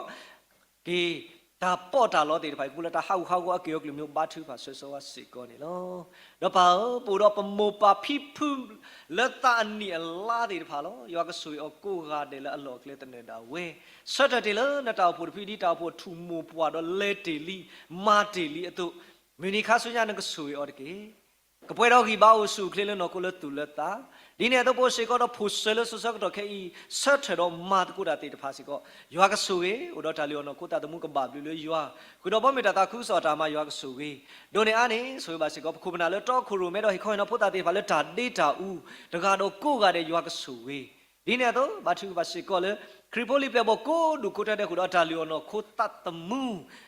ကတီၤက့ၤ တၢ်ပီးတၢ်လီသ့ၣ်တဖၣ်အံၤ ကအိၣ်လၢတၢ်ဟးဂူာ်ဟးဂီၤအက့ၢ်အဂီၤ ကလုၢ်မံၤ ဘါထုကဖၣ်ဆၢဂ့ၤဆၢဝါစ့ၢ်ကီးန့ၣ်လီၤ. ဒီးပၢ်ဧၢ, ပအိၣ်ဒီးပမိၢ်ပၢ်ဖံဖု လၢသးအနံၣ်အလါသ့ၣ်တဖၣ်လီၤ. ယွၤကဆိၣ်ဂ့ၤအီၤကိးဂၤဒဲးလၢအလီၢ်အကျဲသနၢၣ်ဒၣ်ဝဲ, ဆၢထၢၣ်တ့ၢ်လၢနတၢ်အိၣ်ဖှိၣ်တဖု ဒ်တၢ်အိၣ်ဖှိၣ်ထူၣ်မိၢ်ပှၢ်ဒီးလဲၤတ့ၢ်လံ မၤတ့ၢ်လံအသိး, မုၢ်နံၤခါဆူညါနကဆိၣ်ဂ့ၤအီၤတက့ၢ်. ကပှဲၤဒီးဂံၢ်ဘါအိၣ်ဆူၣ်အိၣ်ချ့လၢနီၢ်ခိလၢသူၣ်လၢသး, ဒ်န့ၣ်အသိး ပအိၣ်စ့ၢ်ကီးဒီးဖိၣ်စၢၤလၢစိၤဆၢကတီၢ်ခဲအံၤ ဆၢထၢၣ်ဒီးမၤသကိးတၢ်သ့ၣ်တဖၣ်စ့ၢ်ကီး, ယွၤကဆိၣ်ဂ့ၤ အိၣ်ဒီးတၢ်လုၢ်အီၣ်နီၢ်ခိသးသမူ ကဘၣ်ဘျုးလၢယွၤ, ဃုာ်ဒီးဘီမုၢ်တၢ်သးခုကစီၣ်အတၢ်မၤ ယွၤကဆိၣ်ဂ့ၤ, ဒိးန့ၢ်အါန့ၢ် ဆိၣ်ဂ့ၤဘၣ်စ့ၢ်ကီး ပခိၣ်ပနၢ်လၢတီခိၣ်ရိၣ်မဲဒီးဟ့ၣ်ခီဟ့ၣ်နီၤဖိသၣ်သ့ၣ်တဖၣ်လၢတၢ်ဒ့တၢ်အူ တဂၤဒီးကိးဂၤဒဲး ယွၤကဆိၣ်ဂ့ၤ ဒ်န့ၣ်အသိး ဘါထုကဖၣ်စ့ၢ်ကီးလၢ ခရံာ်ဖိလံၤပျဲၢ်ဘီၣ်ကိးဒူၣ်ကိးတၢ်ဒဲးဃုာ်ဒီးတၢ်လုၢ်အီၣ်နီၢ်ခိသးသမူ,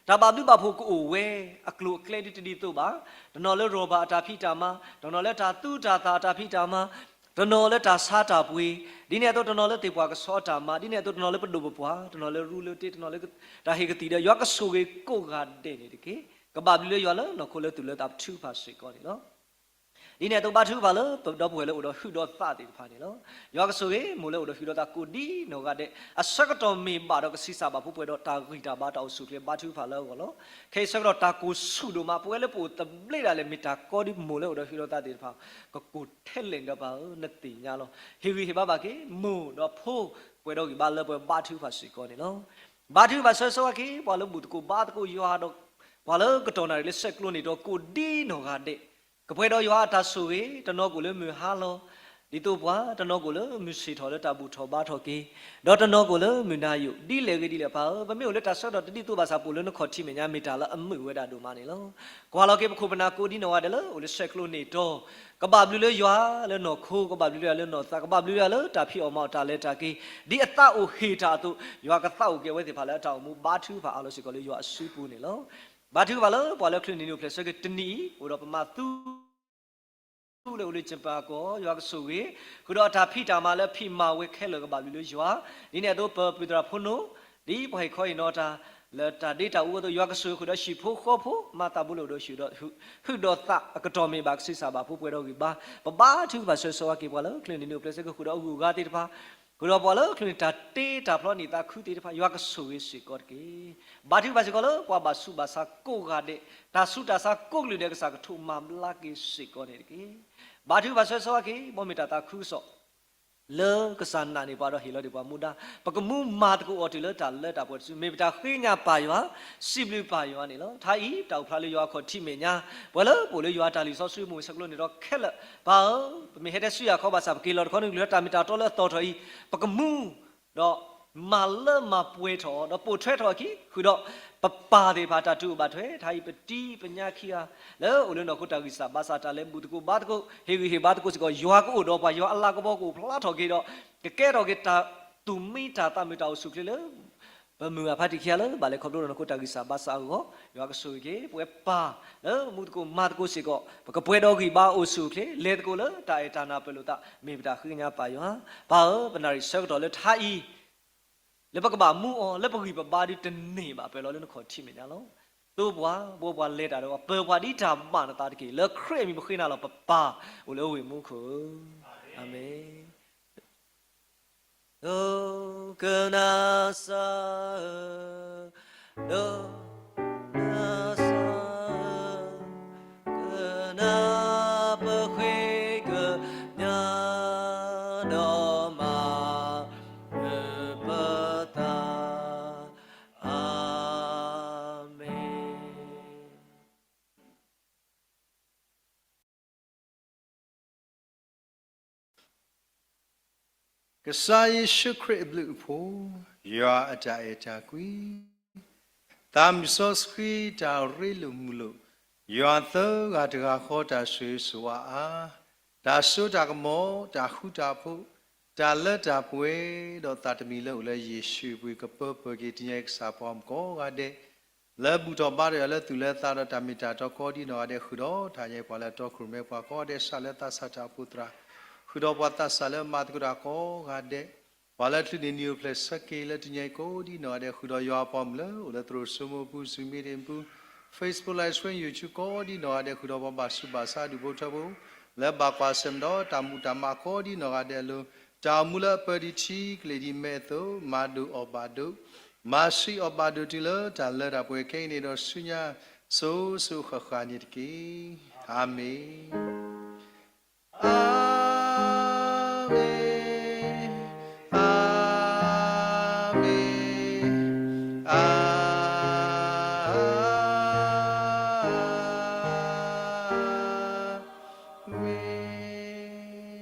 တၢ်ဘၣ်ဘျုးဘၣ်ဖှိၣ်ကအိၣ်ဝဲ, အကျိၤအကျဲဒ်တဒ်သိးဘၣ်, တနီၤလၢရီၢ်ဘၣ်အတၢ်ဖံးတၢ်မၤ, တနီၤလၢတၢ်သူတၢ်သၣ်အတၢ်ဖံးတၢ်မၤ, တနီၤလၢတၢ်ဆါတၢ်ပှ့ၤ, ဒ်န့ၣ်အသိးတနီၤလၢသ့ၣ်ပှၢ်ကဆီအတၢ်မၤ, ဒ်န့ၣ်အသိးတနီၤလၢပဒိၣ်ပပှၢ်, တနီၤလၢရူလၢတ့, တနီၤလၢတၢ်ဟ့ၣ်ကသံၣ်ဒီး ယွၤကဆိၣ်ဂ့ၤကိးဂၤဒဲးန့ၣ်တက့ၢ်. ကဘၣ်ဘျုးလၢယွၤလၢနီၢ်ခိလၢသူၣ်လၢသး ပထုကဖၣ်စ့ၢ်ကီးန့ၣ်လီၤ. ဒ်န့ၣ်အသိးဘါထုကဖၣ်လၢပဒီပုၢ်ဝဲၢ်လၢအိၣ်ဒီးဟုးဒီးသးသ့ၣ်တဖၣ်န့ၣ်လီၤ. ယွၤကဆိၣ်ဂ့ၤမိၢ်လၢအိၣ်ဒီးဟုးဒီးသးကိးဒ်နီၢ်ဂၤဒဲး, အဆၢကတီၢ်မ့ၢ်ဘၣ်ဒီးကဆံးစၢ်ဘၣ်ဖိပှဲၤဒီးတၢ်ဂံၢ်တၢ်ဘါတၢ်အိၣ်ဆူၣ်အိၣ်ချ့ ဘါထုကဖၣ်လၢအဂီၢ်လီၤ. ခဲအံၤဆၢကတီၢ်တၢ်ကိၢ်ဆူၣ်ဒိၣ်မး ပဝဲလၢပအိၣ်သဘျ့ဒၣ်လဲာ် မ့ၢ်တၢ်ကီဒ်မိၢ်လၢအိၣ်ဒီးဟုးဒီးသးသ့ၣ်တဖၣ် ကကိၢ်ထဲလဲၣ်န့ၣ်ဒီးပၢ်ဧၢ နသ့ၣ်ညါလီၤ. ဟ့ၣ်ဂံၢ်ဟ့ၣ်ဘါဘၣ်က့ၤ မိၢ်ဒီးဖိ ပှဲၤဒီးဂံၢ်ဘါလၢပှဲၤ ဘါထုကဖၣ်စ့ၢ်ကီးန့ၣ်လီၤ. ဘါထုကဖၣ်ဆၢဂ့ၤဆၢဝါက့ၤ ပှၤလၢဘူၣ်သကိးဘါသကိးယွၤဒီး ပှၤလၢကတီၢ်နၣ်ရံၣ်လၢဆဲးကျိးန့ၢ်ဒီးကိးဒ်နီၢ်ဂၤဒဲး, ကပှဲၤဒီးယွၤအတၢ်ဆိၣ်ဂ့ၤ, တနီၤကအိၣ်လၢမုၢ်ဟါလီၤ ဒ်သိးပှၤ, တနီၤကအိၣ်လၢမုၢ်ဆ့ၣ်ထီၣ်လၢတၢ်ဘူၣ်ထီၣ်ဘါထီၣ်က့ၤ, ဒီးတနီၤကအိၣ်လၢမုၢ်နၤယိာ်, ဒ်လဲၣ်ဂ့ၤဒ်လဲၣ်ပၢ်ဧၢ, ပမ့ၢ်အိၣ်လၢတၢ်ဆၢကတီၢ်တဒ်သိးဘၣ်ဆၣ် ပအိၣ်လၢနခီၣ်ထံးမဲာ်ညါ မ့ၢ်တၢ်လၢအမုာ်ဝဲဒၣ်ဒိၣ်မးန့ၣ်လီၤ. ကွၢ်လီၤက့ၤပခိၣ်ပနၢ်ကိးဒ်နီၢ်ဂၤဒဲးလၢအိၣ်လၢဆဲးကျိးန့ၢ်တီၤ, ကဘၣ်ဘျုးလၢယွၤလၢနီၢ်ခိ, ကဘၣ်ဘျုးလၢယွၤလၢနီၢ်သး, ကဘၣ်ဘျုးလၢယွၤလၢတၢ်ဖံးအီၣ်မၤအီၣ်တၢ်လဲၤတၢ်က့ၤ, ဒ်အသးအိၣ်ဟ့ၣ်တၢ်အသိး, ယွၤကသးအိၣ်က့ၤအဝဲသ့ၣ်တဖၣ်လၢအတၢ်အိၣ်မူ ဘါထုကဖၣ်အါလီၤစ့ၢ်ကီးလၢယွၤအစုပူၤန့ၣ်လီၤ. ဘါထုကဖၣ်လၢပှၤလၢချုးန့ၢ်နံၣ်အိၣ်ဖျဲၣ်ဆၢက့ၤတနံၣ်အံၤ အိၣ်ဒီးပမၤသူ လၢအိၣ်လၢကၠပၣ်ကီၢ် ယွၤကဆိၣ်ဂ့ၤ, ဃုာ်ဒီးအတၢ်ဖံးတၢ်မၤလၢအဖံးမၤဝဲခဲလၢာ် ကဘၣ်ဘျုးလၢယွၤ, ဒ်န့ၣ်အသိးပပုၢ်သရၣ်ဖိနီၣ်, ဒ်ပှၤဟ့ၣ်ခီဟ့ၣ်နီၤတၢ် လၢတၢ်ဒ့တၢ်အူအသိး ယွၤကဆိၣ်ဂ့ၤဃုာ်ဒီးဟံၣ်ဖိဃီဖိ မၤသးဘိလၢအိၣ်ဒီးဟံၣ်ဒီး ဟုၣ်ဒီးသးအကတီၢ်မ့ၢ်ဘၣ် ကဆံးစၢ်ဘၣ်ဖိပှဲၤဒီးဂံၢ်ဘါ, ပဘါထုကဖၣ်ဆၢဂ့ၤဆၢဝါက့ၤပှၤလၢချုးန့ၢ်နံၣ်အိၣ်ဖျဲၣ်ဆၢက့ၤ ဃုာ်ဒီးအဂုၤအဂၤသ့ၣ်တဖၣ် ဃုာ်ဒီးပှၤလၢချုးန့ၢ်တၢ်တ့တၢ်ဖျီန့ၢ်သးခုသ့ၣ်တဖၣ် ယွၤကဆိၣ်ဂ့ၤစ့ၢ်ကီးတက့ၢ်. ဘါထုကဖၣ်စ့ၢ်ကီးလၢပှၤဘၣ်ဆူးဘၣ်ဆါကိးဂၤဒဲး, တၢ်ဆူးတၢ်ဆါကိးကလုာ်ဒဲး ကစၢ်ကထိးမၤဘျါက့ၤစ့ၢ်ကီးန့ၣ်တက့ၢ်. ဘါထုကဖၣ်ဆၢဂ့ၤဆၢဝါက့ၤ ဘီမ့ၢ်တၢ်သးခုကစီၣ် လၢကစၢ်နာ်န့ၢ်ပှၤဒီးဟ့ၣ်လီၤဒံးပှၤမူဒါ, ပကမူမၤသကိးအီၤတုၤလၢတၢ်လၢတၢ်ပှဲၤတစု, မ့ၢ်ပတၢ်ဃ့ကညးပၢ်ယွၤ, စံးဘျုးပၢ်ယွၤန့ၣ်လီၤ. ထါအံၤ တၢ်အိၣ်ဖျါလၢယွၤအခီၣ်ထံးမဲာ်ညါ, ပှၤလၢပအိၣ်လၢယွၤအတၢ်လံာ်စီဆှံမူၢ်ဆဲးကျိးန့ၢ်ဒီးခဲလၢာ်, ပၢ်ဧၢ, ပမ့ၢ်ဟဲတဲဆူယၤခီဘၣ်ဆၣ် ပက့ၤလီၤတခီ နကလုၢ်လၢတၢ်မ့ၢ်တၢ်တီလၢအသီၣ်ထီၣ်အံၤ, ပကမူ ဒီးမၤလၢမၤပှဲၤထီၣ်အီၤ ဒီးပိာ်ထွဲထီၣ်အခံ, ဃုာ်ဒီးပပၢ်သ့ၣ်တဖၣ်တၢ်တူၢ်ဘၣ်ထွဲ, ထါအံၤပတံၤပညါခံဂၤ လၢအိၣ်လၢနီၢ်ခိတၢ်ဂံၢ်စၢ်ဘါစၢ် တၢ်လဲၤဘူၣ်သကိးဘါသကိး ဟ့ၣ်ဂံၢ်ဟ့ၣ်ဘါသကိးစ့ၢ်ကီး ယွၤကအိၣ်ဒီးပှၤ, ယွၤအလၤကပီၤကအိၣ်ဖျါထီၣ်က့ၤဒီး ကကဲထီၣ်က့ၤတၢ်သူၣ်မံတၢ်သးမုာ်တၢ်အိၣ်ဆူၣ်အိၣ်ချ့လၢ ပမုၢ်ဂၢ်ဖါတံၢ်ခံဂၤလၢ ဘၣ်လဲၤခီဖျိဒီးနီၢ်ခိတၢ်ဂံၢ်စၢ်ဘါစၢ်အဂီၢ်, ယွၤကဆိၣ်ဂ့ၤက့ၤ ပဝဲပၢ်လၢမူသကိးမၤသကိးစ့ၢ်ကီး ပကပှဲၤဒီးဂံၢ်ဘါအိၣ်ဆူၣ်အိၣ်ချ့ လဲၤသကိးလၢတၢ်အဲၣ်တၢ်နာ်ပၢၢ်လိာ်သး မ့ၢ်ပတၢ်ဃ့ကညးပၢ်ယွၤ, ပၢ်ဧၢ, ပနၣ်ရံၣ်ဆၢကတီၢ်လၢထါအံၤ လၢပကဘၣ်မူအီၤ လၢပဂံၢ်ပဘါဒုးတန့ၢ်ဘၣ် ပၢၢ်လီၤလၢနခီၣ်ထံးမဲာ်ညါလီၤ. သိပှၤ, ဘှီပှၤ, လဲၤတၢ်ဒီးပှၤ, ပၢၤပှၤဒ်တၢ်ဘၣ်နသးတက့ၢ်. လၢခရံာ်အမံၤပဃ့နၤလီၤ ပပၢ်, အိၣ်လၢဝ့ၢ်မူခိၣ်, အၤမ့ၣ်. ဒိကနၣ်စၢ်ဧၢ, ဒိကနၣ်စၢ်ဧၢ, ကနၢ်ပဃ့ကညးဒီးမၤနၢၤပသး, အၤမ့ၣ်. ကစၢ်ယ့ၣ်ၡူးခရံာ်အဘျုးအဖှိၣ်, ယွၤအတၢ်အဲၣ်တၢ်ကွံ, သးမုၢ်စီဆှံတၢ်ရ့လိာ်မုာ်လိာ်, ယွၤသၢဂၤတဂၤဃီတၢ်ဆိၣ်ဂ့ၤဆိၣ်ဝါအါ, တၢ်စိတၢ်ကမီၤ, တၢ်ဃူတၢ်ဖိး, တၢ်လၢတၢ်ပှဲၤ, ဒီးသးတမံၤလၢအိၣ်လၢယ့ၣ်ၡူးအပူၤ ကပၢပၢၢ်က့ၤတနံၤအံၤကစၢ်ပှၤမုၣ်ကိးဂၤဒဲး လၢဘူၣ်ထီၣ်ဘါထီၣ်ယွၤလၢသူၣ်လၢသးဒီးတၢ်မ့ၢ်တၢ်တီကိးဒ်နီၢ်ဂၤဒဲး ဃုာ်ဒီးတၢ်ညါပှၤလၢအတီခိၣ်ရိၣ်မဲပှၤကိးဂၤဒဲး စးလၢသးစၢ်တၢ်အိၣ်ဖှိၣ်သရၣ်, ဃုာ်ဒီးပှၤသးစၢ်လၢအမၤသကိးတၢ်ကိးဂၤဒဲး, ပှၤလၢအချုးန့ၢ်နံၣ်အိၣ်ဖျဲၣ်ဆၢက့ၤလၢတနံၤအံၤကိးဒ်နီၢ်ဂၤဒဲး ဃုာ်ဒီးယွၤအပှၤမုၣ်လၢအိၣ်လၢသရိာ်စိမိၤအပူၤ Zoom meeting အပူၤ, Facebook Live Stream YouTube ကိးဒ်နီၢ်ဂၤဒဲး ဃုာ်ဒီးပှၤဘၣ်ဆူးဘၣ်ဆါ ဒူၣ်ဖိထၢဖိ လၢဘၣ်ကွၢ်ဆၢၣ်မဲာ်ဒီးတၢ်မူးတၢ်မၤကိးဒ်နီၢ်ဂၤဒဲးအလိၤ, တၢ်အိၣ်မူလၢအပၢၤဒံးထံကလ့ၢ်ဒံးမဲာ်အသိး မၤဒိၣ်အီၣ်ဘၣ်ဒိး, မၤဆှံအီၣ်ဘၣ်ဒိးတုၤလၢတၢ်လၢတၢ်ပှဲၤခဲအံၤန့ၣ်ဒီးဆူညါ စိၤစိၤဃၣ်ဃၣ်န့ၣ်တက့ၢ်. အၤမ့ၣ်. အၤမ့ၣ်, အၤမ့ၣ်, အၤမ့ၣ်.